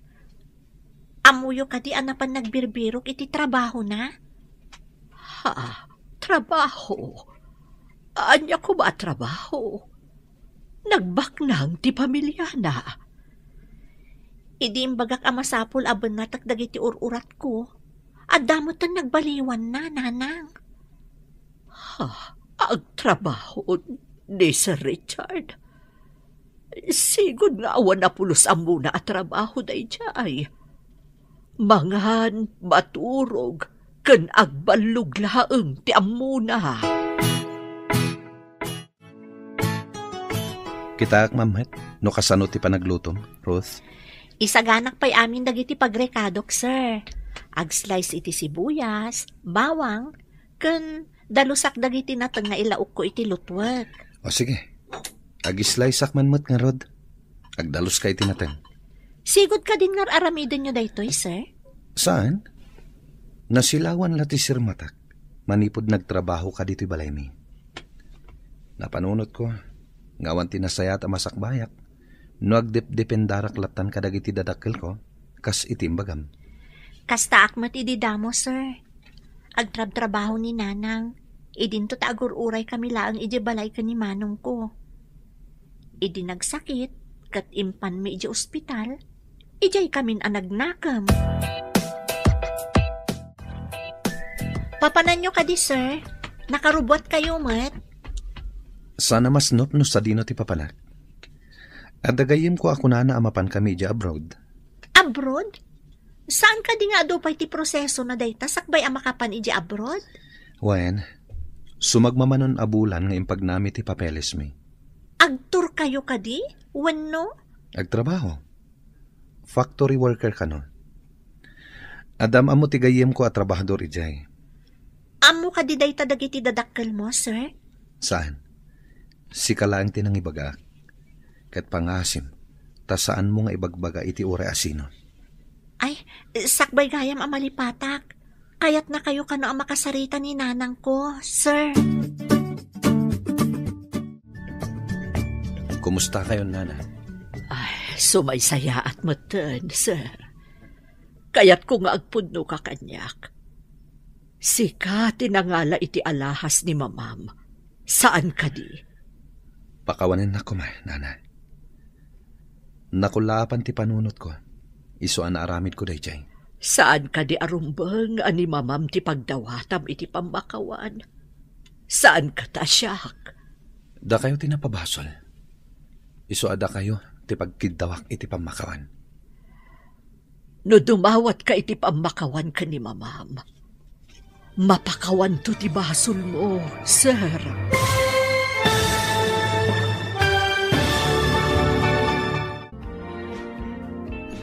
ammoyo kadi a napan nagbirbirok iti trabahona? Ha? Trabaho? Ania koma a trabaho? Nagbaknang ti pamiliana. Idi imbagak a masapul a bennatek dagiti ur-uratko, adda metten nagbaliwanna, Nanang. Ha? Agtrabaho ni Sir Richard? Sigud nga awan a pulos ammona a trabaho daydiay. Mangan, maturog, ken agballog laeng ti ammona. Kitaak man met no kasano ti panaglutom, Ruth. Isaganak pay amin dagiti pagrekadok, sir. Ag-slice iti sibuyas, bawang, ken dalusak dagiti nateng nga ilaokko iti lutwek. O sige, ag-sliceak man met ngarud. Agdaluska iti nateng. Sigud kadin nga ar-aramidenyo daytoy, sir? Saan? Nasilawan la ti sirmatak manipud nagtrabaho ka ditoy balaymi. Napanunotko nga awan ti nasayaat a masakbayak no agdepdependarak lattan kadagiti dadakkelko, kas iti imbagam. Kastaak met idi damo, sir. Agtrabtrabaho ni Nanang. Idinto ta agur-uray kami laeng idiay balay ken ni manongko. Idi nagsakit, ket impanmi idiay ospital, idiay kamin a nagnakem. Papananyo kadi, sir? Nakarubuat kayo met? Sana masnop no sadino ti papanak. Adda gayyemko a kunana a mapan kami idiay abroad. Abroad? Saan kadi nga adu pay ti proseso na dayta sakbay a makapan idiay abroad? Wen, sumagmamanon a bulan nga impagnami ti papelesmi. Agtour kayo kadi? Wenno? Agtrabaho. Factory worker kano. Adda am-ammo ti gayyemko a trabahador idiay. Ammo kadi dayta dagiti dadakkelmo, sir? Saan? Sika laeng ti nangibagaak. Ket pangasim, ta saanmo nga ibagbaga iti uray a sino. Ay, sakbay gayam a malipatak. Kayatna kayo kano a makasarita ni nanangko, sir. Kumusta kayo, Nana? Ay, sumaysayaat metten, sir. Kayatko nga agpudno ka kaniak. Sika ti nangala iti alahas ni mamam. Saan kadi? Pakawanennak koma, Nana. Nakulaapan ti panunotko. Isu a naaramidko daydiay. Saan kadi a rumbeng a ni mamam ti pagdawatam iti pammakawan? Saan kadi a siak? Dakayo ti napabasol. Isu a dakayo ti pagkiddawak iti pammakawan. No dumawatka iti pammakawan ken ni mamam, mapakawanto ti basolmo, sir.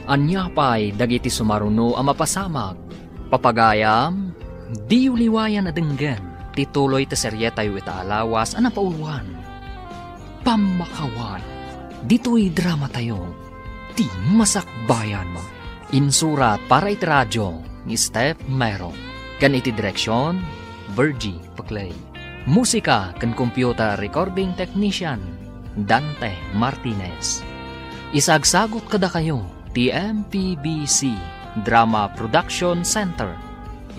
Ania pay dagiti sumaruno a mapasamak? Papagayam, diyo liwayan a denggen ti tuloy ti serietayo ita a lawas a napauloan. Pammakawan, ditoy dramatayo, ti Masakbayan. Insurat para iti radio ni Steph Mero, ken iti direksion, Virgie Paclay. Musika ken computer recording technician, Dante Martinez. Isagsagut kadakayo ti M P B C Drama Production Center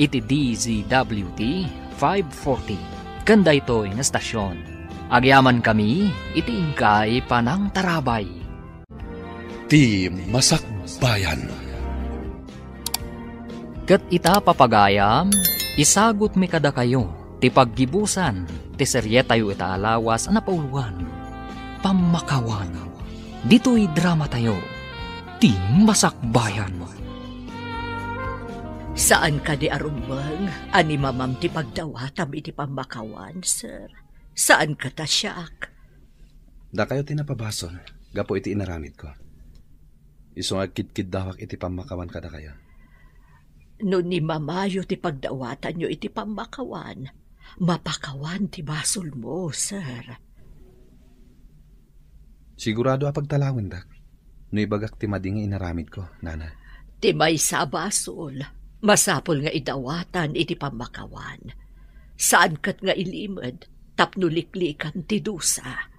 iti D Z W T five forty, ken daytoy nga stasyon. Agyamankami iti inkay panangtarabay. Ti Masakbayan. Ket ita, papagayam, isagutmi kadakayo ti paggibusan ti serietayo ita a lawas a napauloan, Pammakawan. Ditoy dramatayo, Ti Masakbayan. Saan kadi a rumbeng a ni mamam ti pagdawatam iti pammakawan, sir? Saan kadi a siak? Dakayo ti napabasol gapu iti inaramidko. Isu nga agkidkiddawak iti pammakawan kadakayo. No ni mamayo ti pagdawatanyo iti pammakawan, mapakawan ti basolmo, sir. Sigurado a pagtalawendak no ibagak ti madi nga inaramidko, Nana. Ti maysa a basol, masapul nga idawatan iti pammakawan. Saan ket nga ilimed tapno liklikan ti dusa.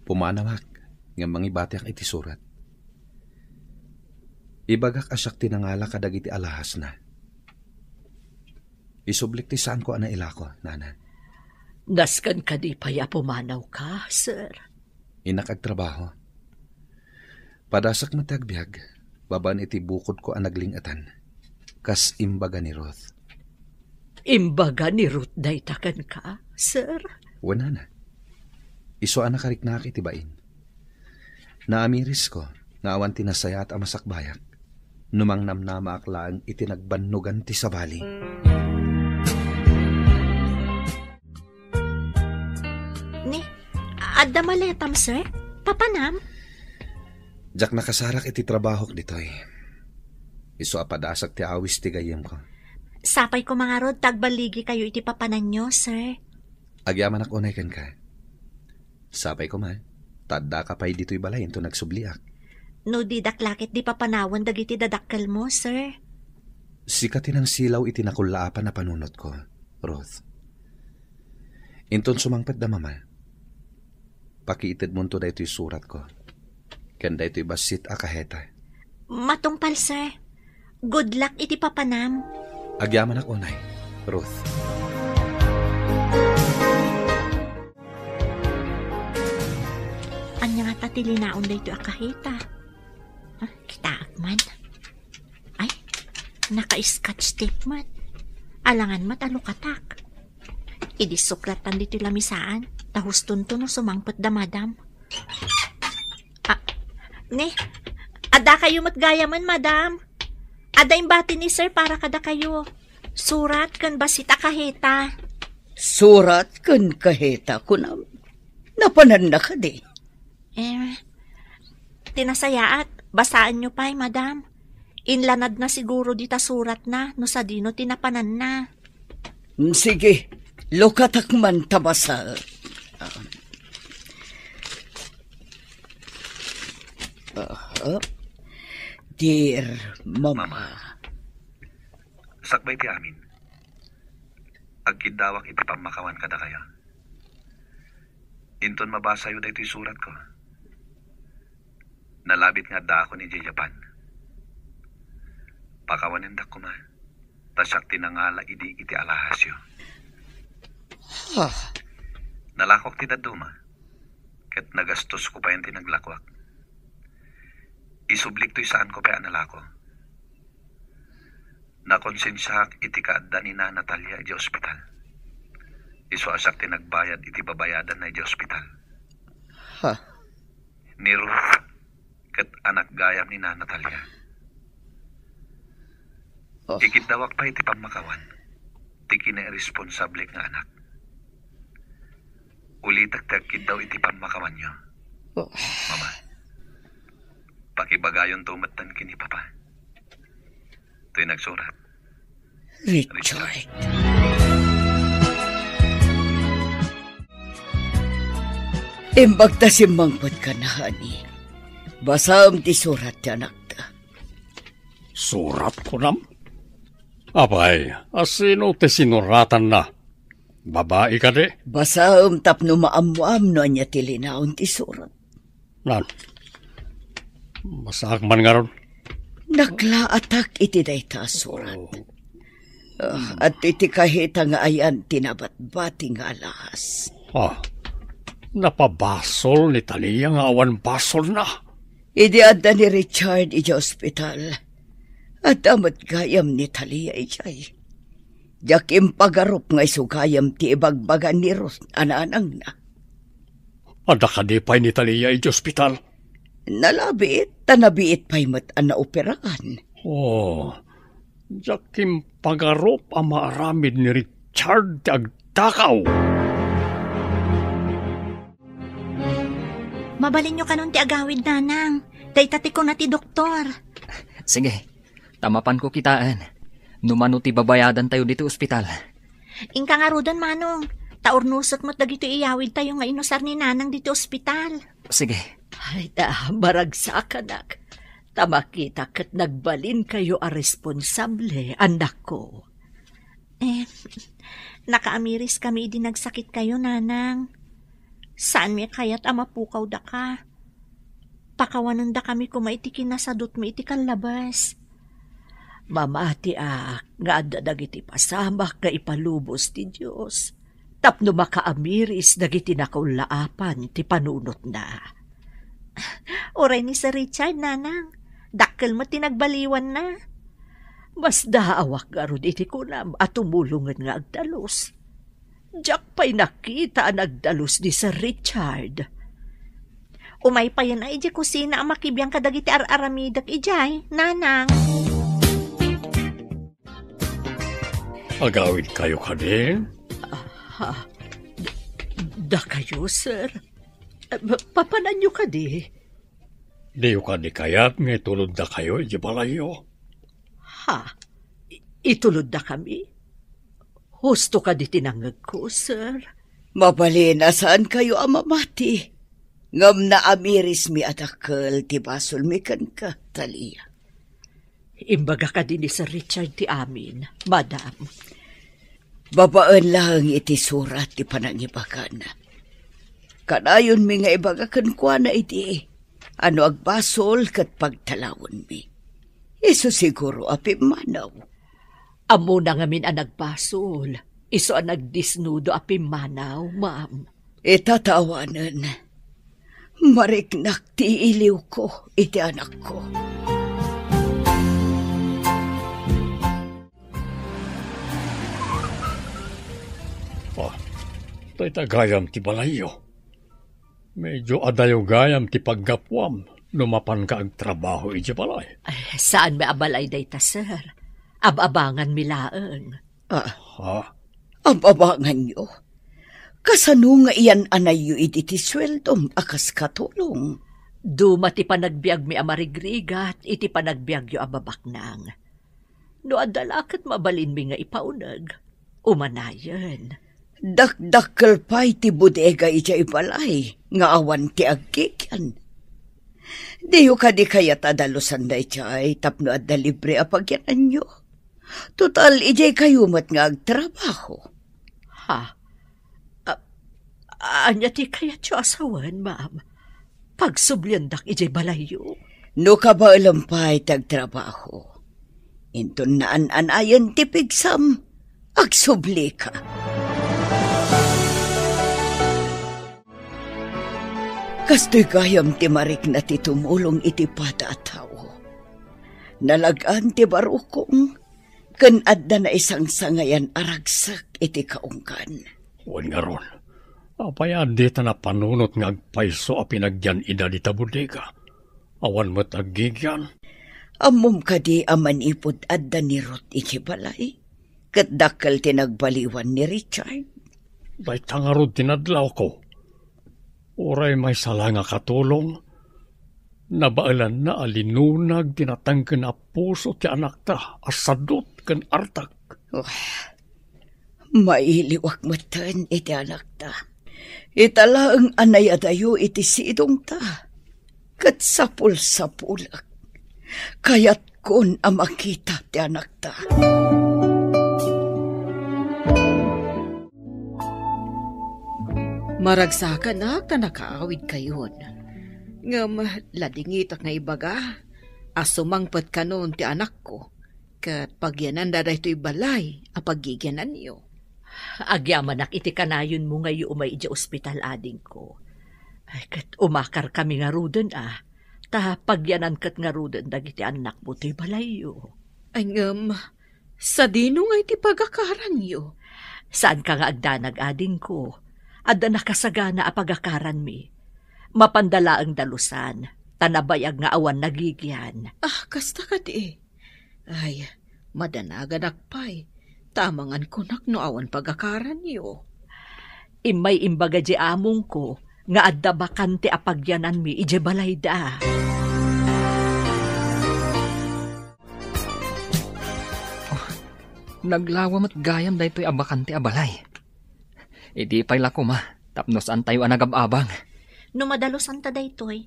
Pumanawak ngem mangibatiak iti surat. Ibagak a siak ti nangala kadagiti alahasna. Isublik ti saanko a nailako, Nana. Nasken kadi pay a pumanawka, sir? Innak agtrabaho. Padasak met ti agbiag, babaen iti bukodko a nagling-etan, kas imbaga ni Ruth. Imbaga ni Ruth dayta kenka, sir? Wen, Nana. Isu a nakariknaak iti bain. Naamirisko nga awan ti nasayaat a masakbayak no mangnamnamaak laeng iti nagbannogan ti sabali. Ni, Adda maletam, sir? Papanam? Diak nakasarak iti trabahok ditoy. Isu a padasak ti awis ti gayyemko. Sapay koma ngarud ta agballigikayo iti papananyo, sir. Agyamanak unay kenka. Sapay koma, ta addaka pay ditoy balay inton agsubliak. No didak la ket di papanawen dagiti dadakkelmo, sir. Sika ti nangsilaw iti nakullaapan a panunotko, Ruth. Inton sumangpet da mama, pakiitedmonto daytoy suratko ken daytoy bassit a kaheta. Matungpal, sir. Good luck iti papanam. Agyamanak unay, Ruth. Ania ngata ti linaon daytoy a kaheta? Ah, kitaak man. Ay, naka-scotch tape man. Alangan met a lukatak. Idi suklatan ditoy lamisaan, ta hustonto no sumangpet da madam. Ah, ne, adda kayo met gayamen, madam. Adda imbati ni sir para kadakayo. Surat ken bassit a kaheta. Surat ken kaheta, kunam. Napananna kadi? Eh, ti nasayaat, basaenyo pay, madam. Inlanadna siguro dita suratna no sadino ti napananna. Mm, sige, lukatak man ta basa. Ah. Ah, dear Mama. Mama. Sakbay ti amin, agkiddawak iti pammakawan kadakayo. Inton mabasayo daytoy suratko, nalabit nga addaakon idiay Japan. Pakawanendak koma, ta siak ti nangala idi iti alahasyo. Ah. Nalakok ti dadduma, ket nagastosko payen ti naglakuak. Isublik toy saanko pay a nalako. Nakonsensiaak iti kaadda ni Nana Talia idiay ospital. Isu a siak ti nagbayad iti babayadanna idiay ospital. Ha? Ni Ruth ket anak gayam ni Nana Talia. Oh. Ikiddawak pay iti pammakawan ti kinairresponsablek nga anak. Ulitek ti agkiddaw iti pammakawanyo. Oh. Mama, pakibagayonto metten ken ni Papa. Toy nagsurat. Richard. Imbag ta simmangpet ka na, honey. Basaem ti surat ti anakta. Surat, kunam? Apay, a sino ti sinuratanna? Babai kadi? Basaem tapno maammoam no ania ti linaon ti surat. Nan, basaak man ngarud. Naklaatak iti dayta a surat. Oh. Ah, adtoy ti kaheta nga ayan ti nabatbati nga alahas. Ah, napabasol ni Talia nga awan basolna. Idi adda ni Richard idiay ospital, adda met gayam ni Talia idiay. Diak impagarup nga isu gayam ti ibagbaga ni Ruth a nanangna. Adda kadi pay ni Talia idiay ospital? Nalabit, ta nabiit pay met a naoperaan. Oh, diak impagarup a maaramid ni Richard ti agdakaw. Mabalinyo kanon ti agawid, nanang. Dayta ti kuna ti doktor. Sige, ta mapanko kitaen no mano ti babayadantayo ditoy ospital. Inka ngaruden, manong. Ta urnosek met dagitoy iyawidtayo nga inusar ni nanang ditoy ospital. Sige. Ay, ta, maragsakanak. Ta makita ket nagbalinkayo a responsable, anakko. Eh, nakaamiris kami idi nagsakit kayo, nanang. Saanmi a kayat a mapukaw daka. Pakawanendakami koma iti kinasadutmi iti kallabas. Mamatiak nga adda dagiti pasamak nga ipalubos ti Dios tapno makaamiris dagiti nakaullaapan ti panunotna. Uray ni Sir Richard, nanang, dakkel met ti nagbaliwanna. Masdaawak ngarud iti kunam a tumulongen nga agdalus. Diak pay nakita a nagdalus ni Sir Richard. Umay payen a idiay kusina a makibiang kadagiti ar-aramidek idiay, nanang. Agawidkayo kadi? Ah, d-, dakayo, sir? Eh, pa-, papananyo kadi? Diyo kadi kayat nga ituloddakayo iti balayyo? Ha? I-, ituloddakami? Husto kadi ti nangngegko, sir? Mabalin a saankayo a mamati. Ngem naamirismi a dakkel ti basolmi kenka, Talia. Imbaga kadi ni Sir Richard ti amin, madam. Babaen laeng iti surat ti panangibagana. Kanayonmi nga ibaga kenkuana idi a no agbasol ket pagtalawenmi. Isu siguro a pimmanaw. Ammona ngamin a nagbasol. Isu a nagdisnudo a pimmanaw, ma'am. Ita ta awanen, mariknak ti iliwko iti anakko. Ah, dayta gayam ti balayyo. Medyo adayo gayam ti paggapuam no mapanka agtrabaho iti balay. Ay, saanmi a balay dayta, sir. Ab-abanganmi laeng. Ah, Ha? Ab-abanganyo? Kasano nga iyan-anayyo idi ti sueldom a kas katulong? Duma ti panagbiagmi a marigrigat iti panagbiagyo a babaknang. No adda la ket mabalinmi nga ipauneg, umanayen. Dakdakkel pay ti bodega idiay balay nga awan ti aggigian. Diyo kadi kayat a dalusan daydiay tapno adda libre a pagyananyo? Total, idiay kayo met nga agtrabaho. Ha? A-, ania ti kayatyo a sawen, ma'am? Pagsubliandak idiay balayyo? No kabaelem pay ti agtrabaho, inton naan-anayen ti pigsam, agsublika. Kastoy gayam ti marikna ti tumulong iti pada a tao. Nalag-an ti barukong, ken adda naisangsangayan a ragsek iti kaunggan. Wen ngarud, apay a dita napanunot nga agpayso a pinagyan ida dita bodega? Awan met aggigian. Ammom kadi a manipud adda ni Ruth iti balay, ket dakkel ti nagbaliwan ni Richard? Dayta ngarud ti nadlawko. Uray maysa la nga katulong, nabaelanna a linunag ti natengken a puso ti anakta a sadut ken artak. Wah, mailiwak metten iti anakta. Ita laeng a nayadayo iti sidongta, ket sapulsapulek. Kayat kun a makita ti anakta. Maragsakanak ta nakaawidkayon. Ngem ladingitak nga ibaga a sumangpet kanon ti anakko, ket pagyananda daytoy balay a paggigiananyo. Agyamanak iti kanayonmo nga idiay ospital, adingko. Ay, ket umakarkami ngaruden a, ta pagyanan ket ngaruden dagiti annakmo toy balayyo. Ay, ngem, sadino ngay ti pagakaranyo? Saanka nga agdanag, adingko. Adda nakasagana a pagakaranmi. Mapanda laeng dalusan, ta nabayag nga awan nagigian. Ah, kasta kadi. Ay, madanaganak pay, ta amangan kunak no awan pagakaranyo. Immay imbaga di amongko nga adda bakante a pagyananmi idiay balayda. Oh, naglawa met gayam daytoy a bakante a balay. Idi pay la koma, tapno saantayo a nagab-abang. No madalosanta daytoy,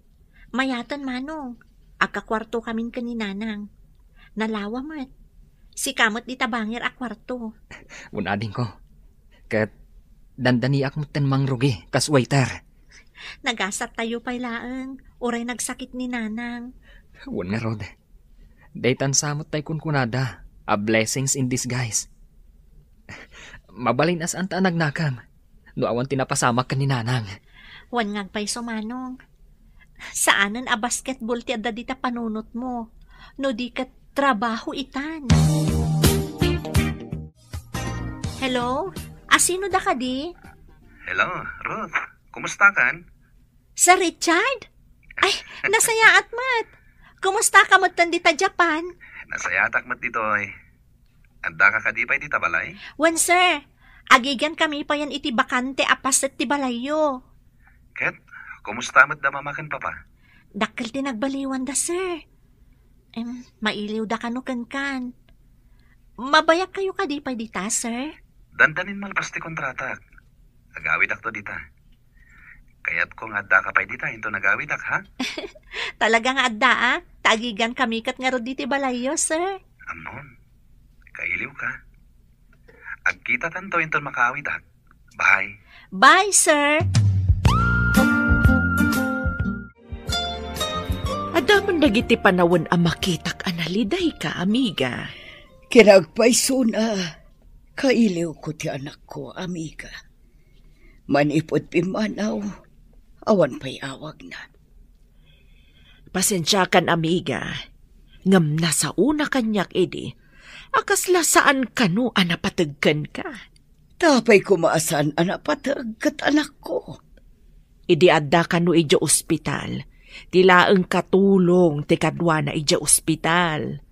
mayaten, Manong. Agkakuartokamin ken ni Nanang. Nalawa met. Sika met dita bangir a kuarto. Wen, adingko. Ket dandaniak metten mangrugi kas waiter. Nagasattayo pay laeng, uray nagsakit ni Nanang. Wen ngarud. Daytan sa met tay kunkunada a blessings in disguise. Mabalin a saanta a nagnakem no awan ti napasamak ken ni Nanang. Wen nga agpayso, Manong. Saanen a basketball ti adda dita panunotmo, no di ket trabaho itan. Hello? Asino da kadi? Hello, Ruth. Kumusta kan? Sir Richard? Ay, nasayaat met. Kumusta ka met tan dita Japan? Nasayaatak met ditoy. Adda ka kadi pay dita balay? Wen, sir. Agigian kami payen iti bakante a paset ti balayyo. Ket, Kumusta met da mama ken papa? Dakkel ti nagbaliwanda, sir. Em, mailiwda kano kenkan. Mabayagkayo kadi pay dita, sir? Dandanin malpas ti kontratak. Agawidakto dita. Kayatko nga addaka pay dita inton agawidak, ha? Talaga nga adda, a? Ta agigankami ket ngarud diti balayyo, sir. Ammom, kailiwka. Agkitatanto inton makaawidak. Bye. Bye, sir. Adda man dagiti panawen a makitak a nalidayka, amiga. Kinagpaysona, kailiwko ti anakko, amiga. Manipud pimmanaw, awan pay awagna. Pasensiakan, amiga, ngem nasaona kaniak idi a kasla saan kano a napateg kenka. Ta apay koma a saan a napateg ket anakko? Idi adda kano idiay ospital, ti laeng katulong ti kaduana idiay ospital.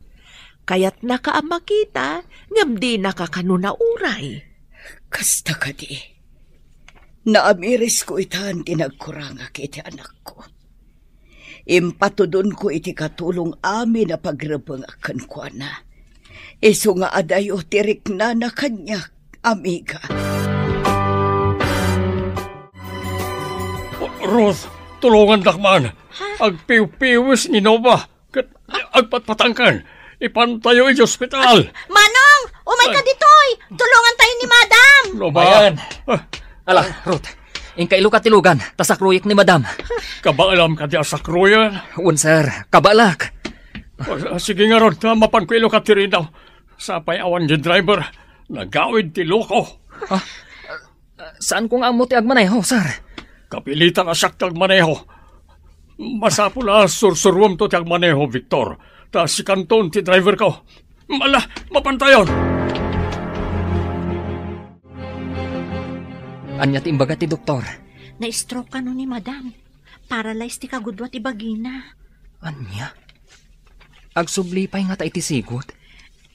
Kayatnaka a makita, ngem dinaka kano nauray. Kasta kadi, naamirisko itan ti nagkurangak iti anakko. Impatudonko iti katulong amin a pagrebengak kenkuana. Isu nga adayo ti riknana kaniak, amiga. Ruth, tulongandak man. Ha? Agpiwpiwis ni Nova. Ket agpatpatangken. Ipantayo iti ospital. Manong, umayka ditoy. Tulongantayo ni Madam. Nova. Ayan. Ah. Ala, Ruth. Inka iluka ti lugan, ta sakruyek ni Madam. Kabaelam kadi a sakruyen? Wen, sir. Kabaelak. Ah, sige ngarud, ta mapanko iluka ti ridaw. Sapay awan diay driver. Nagawid ti loko. Ah, saanko nga ammo ti agmaneho, sir. Kapilitan a siak ti agmaneho. Masapul a sursuruemto ti agmaneho, Victor. Ta sikanton ti driverko. Ala, mapantayon. Ania ti imbaga ti doktor? Na-stroke kano ni Madam. Paralyze ti kagudua ti bagina. Ania? Agsubli pay ngata iti sigud?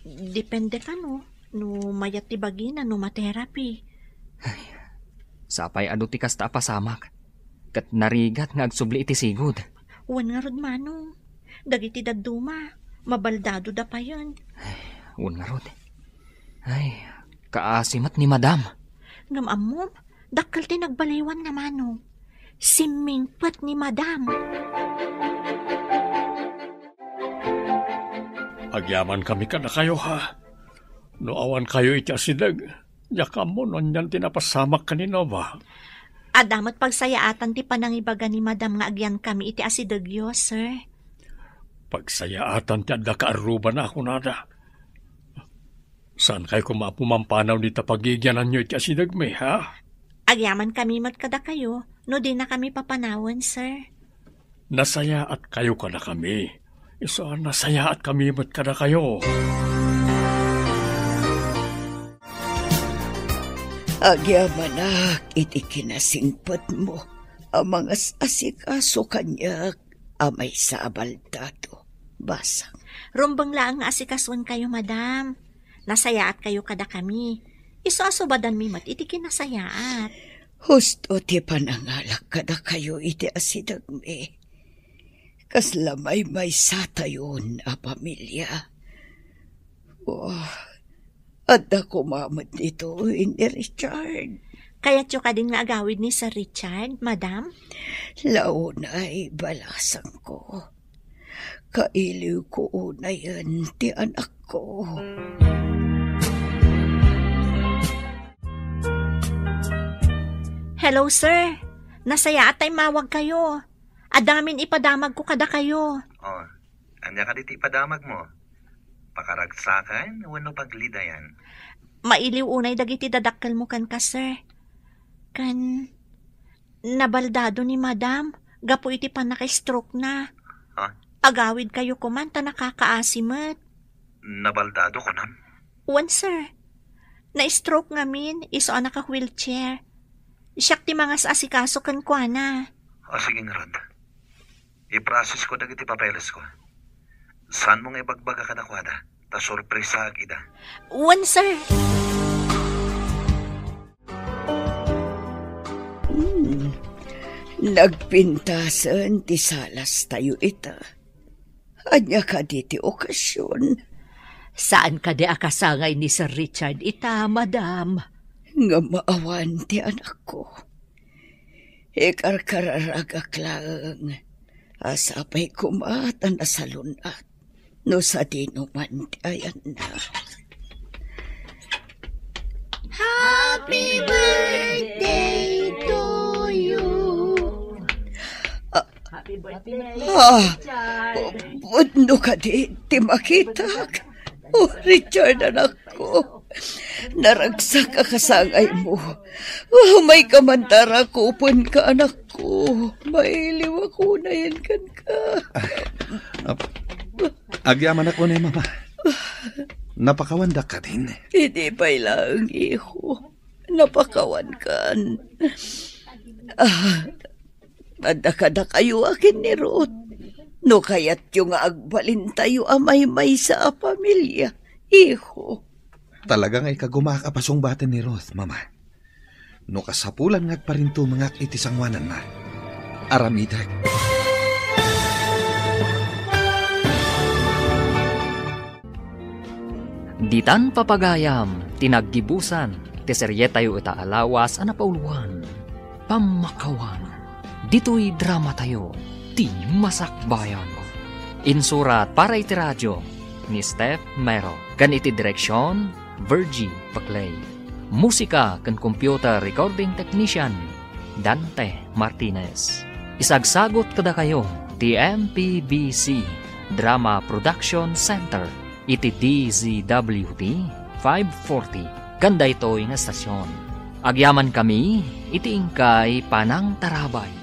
Depende kano no mayat ti bagina no ma-therapy. Ay, sapay adu ti kasta a pasamak. Ket narigat nga agsubli iti sigud. Wen ngarud, Manong. Dagiti dadduma, mabaldadoda payen. Ay, wen ngarud. Ay, kaasi met ni Madam. Ngem ammom, dakkel ti nagbaliwanna, Manong. Simmingpet ni Madam. Agyamankami kadakayo, ha? No awankayo iti asideg, diak ammo no anian ti napasamak ken ni Nova. Adda met pagsayaatan ti panangibaga ni Madam nga agyankami iti asidegyo, sir. Pagsayaatan ti adda kaarrubana a kunada. Saankayo koma a pumampanaw dita pagigyananyo iti asidegmi, ha? Agyamankami met kadakayo no dinakami papanawen, sir. Nasayaatkami kadakami. Isu a nasayaatkami met kadakayo. Agyamanak iti kinasingpetmo a mangas-asikaso kaniak a maysa a baldado. Basang. Rumbeng laeng nga asikasoenkayo, Madam. Nasayaatkayo kadakami. Isu a subadanmi met iti kinasayaat. Husto ti panangalak kadakayo iti asidegmi. Kasla maymaysatayon a pamilia. Oh, adda koma met ditoy ni Richard. Kayatyo kadin nga agawid ni Sir Richard, Madam? Launay balasangko. Kailiwko unayen ti anakko. Hello, sir. Nasayaat ta immawagkayo. Adda ngamin ipadamagko kadakayo. Oh, ania kadi ti ipadamagmo? Pakaragsakan wenno paglidayan? Mailiw unay dagiti dadakkelmo kenka, sir. Ken nabaldado ni Madam gapu iti pannaka-stroke na. Ha? Agawidkayo koman ta nakakaasi met. Nabaldado, kunam? Wen, sir. Na-stroke ngamin, isu a naka-wheelchair. Siak ti mangas-asikaso kenkuana. O, sige ngarud. Iprosesko dagiti papelesko. Saanmo nga ibagbaga kadakuada, ta sorpresaak ida. Wen, sir. Hmm. Nagpintasen ti salastayo ita. Ania kadi ti okasion? Saan kadi a kasangay ni Sir Richard ita, madam? Ngem awan ti anakko. Ikarkararagak laeng a sapay koma ta nasalun-at no sadino man ti ayanna. Happy birthday to you. Ah, Happy birthday, ah, Richard. Pudno kadi ti makitak. Oh, Richard, anakko. Naragsak a kasangaymo. Oh, may kamantara kupen ka, anakko. Mailiw ako na yan kan ka. Ah, agyamanak unay, Mama. Napakawandak kadin? Idi pay laeng, iho. Napakawankan. Ah, adda kadakayo a ken ni Ruth. No kayatyo nga agbalintayo a maymaysa a pamilia, iho. Talaga nga ikagumaak a pasungbaten ni Ruth, Mama. No kasapulan nga agparintumengak iti sangoananna, aramidek. Ditan papagayam ti naggibusan ti serietayo ita a lawas a napauloan, Pammakawan. Ditoy dramatayo, ti Masakbayan. Insurat para iti radio ni Steph Mero, ken iti direksion, Virgie Paclay. Musika ken computer recording technician, Dante Martinez. Isagsagut kadakayo ti M P B C Drama Production Center iti D Z W T five forty ken daytoy nga estasion. Agyamankami iti inkay panangtarabay.